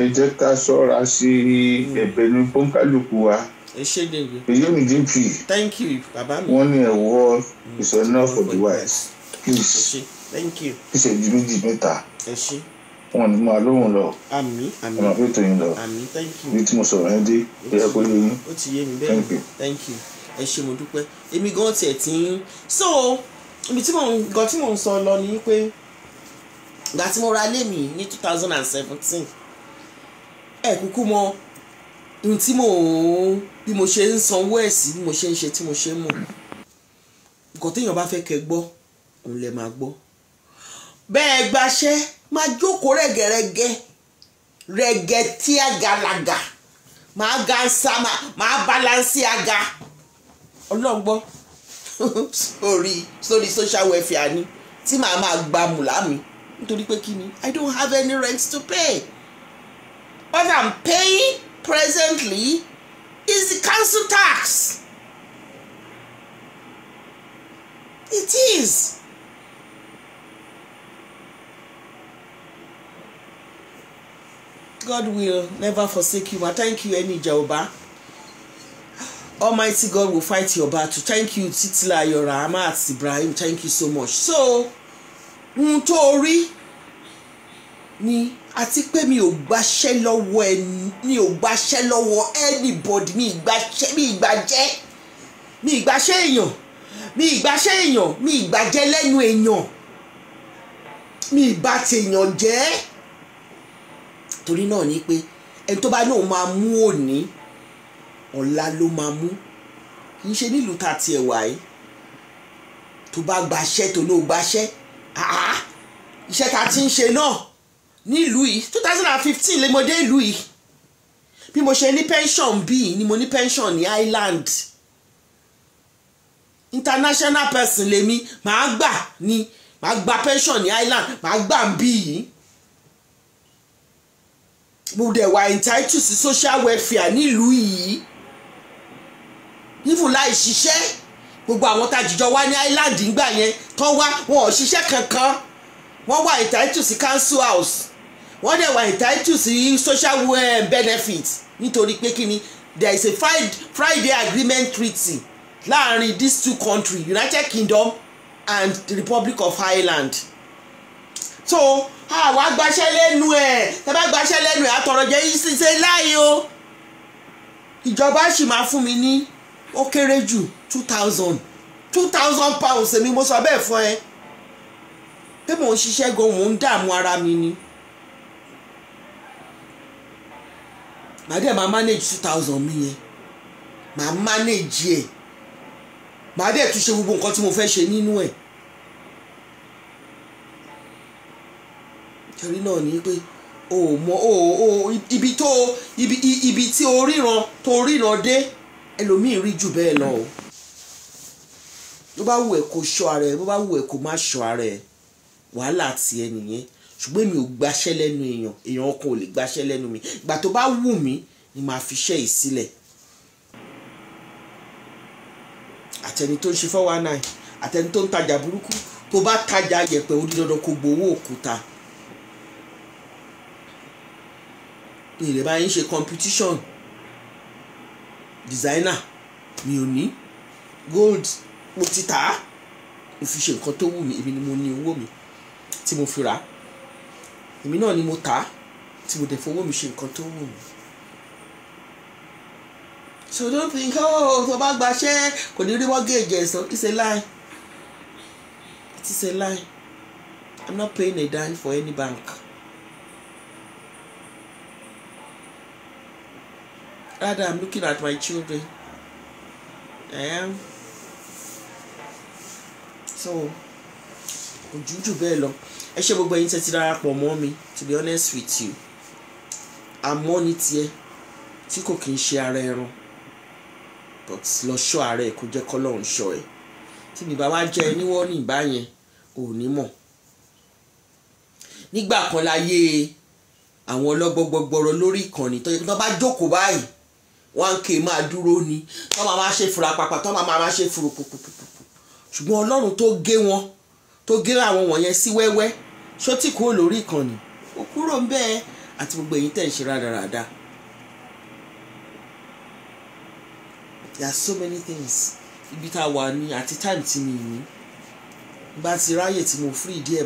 Ẹ jẹ́ ká ṣọ́ra sí ẹ̀bẹ̀ ní pọ́ńkálùkù wa. Ẹ ṣé dèjì. Èyí mi dé pì. Thank you, bàbá mi. Wọ́n ní a word is enough for the wise. Please. Thank you. Ìṣẹ́jú méjì mẹ́ta. Ẹ ṣé. Wọn ní máa lóhùn lọ. Àmín àmín. Ẹ máa fi tó yín lọ. Àmín, thank you. Bí tí mo sọ̀rọ̀ yẹn dé, ó yẹ kó yé yín. Ó ti yé mi bẹ́ẹ̀ ni. Thank you. Ẹ ṣé, mo dúpẹ́. Èmi gan tiẹ̀ ti ń. So ibi tí mò ń gan tí mò ń sọ lọ ni pé ìgbà tí mo ra ilé mi ní 2017, ẹ kúkú mọ ohun tí mò ń bí mo ṣe ń sanwó ẹ̀ sí, bí mo ṣe ń ṣe tí mo ṣe ń mọ̀. Nǹkan téèyàn bá fẹ́ kẹ́ gbọ́, òun lẹ máa gbọ́. Bẹ́ẹ̀ gbaṣẹ́ máa jókòó rẹ̀gẹ̀rẹ̀gẹ̀ rẹ̀gẹ̀ tí àgàlàgà máa ga nsá máa balansi aga. Ọlọ́run gbọ́. Sórí social welfare ni tí màá máa gba mùlá mi nítorí pé kí ni, I don't have any rent to pay. What I'm paying presently is the council tax. It is. God will never forsake you. Ma, thank you, Eni Jaoba. Almighty God will fight your battle. Thank you, Titila Yora Amat Ibrahim. Thank you so much. So, nítorí ni àti pé mi ò gbaṣẹ́ lọ́wọ́ ẹni, mi ò gbaṣẹ́ lọ́wọ́ anybody, mi ìgbàṣẹ́, mi ìgbàjẹ́, mi ìgbàṣẹ́ èèyàn, mi ìgbàṣẹ́ èèyàn, mi ìgbàjẹ́ lẹ́nu èèyàn, mi ìbá tèèyàn jẹ́. Torí náà ni pé ẹni tó bá lóun máa mú òní, ọ̀la ló máa mú. Kì í ṣe nílùú tá a tiẹ̀ wà yìí. Tó bá gbaṣẹ́ tó ló gbaṣẹ́, iṣẹ́ tá a ti ń ṣe náà nílùú yìí, 2015 lè mo dé ìlú yìí. Bí mo ṣe ní pension bíi ni mo ní pension ní Ireland. International person lèmi, màá gbà ní, màá gba pension ní Ireland, màá gbà ń bí yìí. Mo dẹ̀ wà entitled sí social welfare nílùú yìí. Even láì ṣiṣẹ́, gbogbo àwọn tá a jìjọ wá ní Ireland ńgbà yẹn tó wá, wọn ò ṣiṣẹ́ kankan. Wọ́n wà entitled sí council house, wọ́n dẹ̀ wà entitled sí social benefit nítorí pé kí ni, there is a Friday agreement treaty láàrin these two countries, United Kingdom and the Republic of Ireland. So àwa gbaṣẹ́ lẹ́nu ẹ̀, tẹ́ bá gbaṣẹ́ lẹ́nu ẹ̀ àtọ̀rọ̀jẹ́ yìí sì ṣe láàyè o. Ìjọba sì máa fún mi ní ó kéré jù 2,000 pounds. Èmi mo sọ bẹ́ẹ̀ fún ẹ pé mò ń ṣiṣẹ́ gan, mò ń dààmú ara mi ni. Màá dẹ̀ máa manage 2,000 mi yẹn, màá manage ẹ̀, màá dẹ̀ tún ṣe gbogbo nǹkan tí mo fẹ́ ṣe nínú ẹ̀. Torí náà ni pé o mọ o ibi tó ibi tí o ríran tó ríran dé, ẹlòmíì rí jù bẹ́ẹ̀ lọ o. Bó bá wù ẹ́ kó ṣọ́ ara ẹ, bó bá wù ẹ́ kó má ṣọ́ ara ẹ, wàhálà ti ẹ nìyẹn. Ṣùgbọ́n èmi ò gbaṣẹ́ lẹ́nu èèyàn, èèyàn kan ò lè gbaṣẹ́ lẹ́nu mi. Ìgbà tó bá wù mí ni màá fi ṣẹ́ yìí sílẹ̀. Àtẹni tó ń ṣe 419, àtẹni tó ń tajà burúkú, tó bá tajà yẹ̀pẹ̀ ó di dandan kó gbowó òkúta. Ilẹ̀ bá yín ṣe competition designer, mi ò ní gold, mo ti tà á, mo fi ṣe nǹkan tó wù mí, èmi ni mo ní owó mi tí mo fi rà á, èmi náà ni mo tà á tí mo dẹ̀ fowó mi ṣe nǹkan tó wù mí. So don't think, oh, tó bá gbaṣẹ́ kò ní rí mortgage ẹ̀ san. It's a lie. It is a lie. I'm not paying a dime for any bank. Rather, I'm looking at my children. I am. So, ojú bẹ́ẹ̀ lọ. Ẹ ṣé gbogbo ẹ̀yin tẹ́ ti darapọ̀ mọ́ mi, to be honest with you. Àmọ́ ní tiẹ̀ tí kò kí ń ṣe ara ẹran. But lọ ṣọ́ ara ẹ̀ kó jẹ́ k'Ọlọ́run ṣọ́ ẹ. Tí mi bá wá jẹ́ ẹ níwọ́ ní ìbá yẹn, ò ní mọ̀. Nígbà kan láyé Àwọn ọlọ́gbọ́gbọ́gbọ́rọ̀ lórí ìkànnì tó yẹ kí wọ́n bá jókòó báyìí, 1K máa dúró ni, tó máa máa ṣe fura pàpà, tó máa máa ṣe furu pùpùpùpù. Ṣùgbọ́n Ọlọ́run tó gé wọn, tó gé àwọn wọ̀nyẹn sí wẹ́wẹ́, ṣó tí kúrò lórí ìkànnì, ó kúrò ń bẹ́ẹ̀, àti gbogbo èyí tẹ̀ ń ṣe rádaràda. There are so many things ibi tá a wà ní àti time tí mi ní bá ti ráyè tí mo free díẹ̀.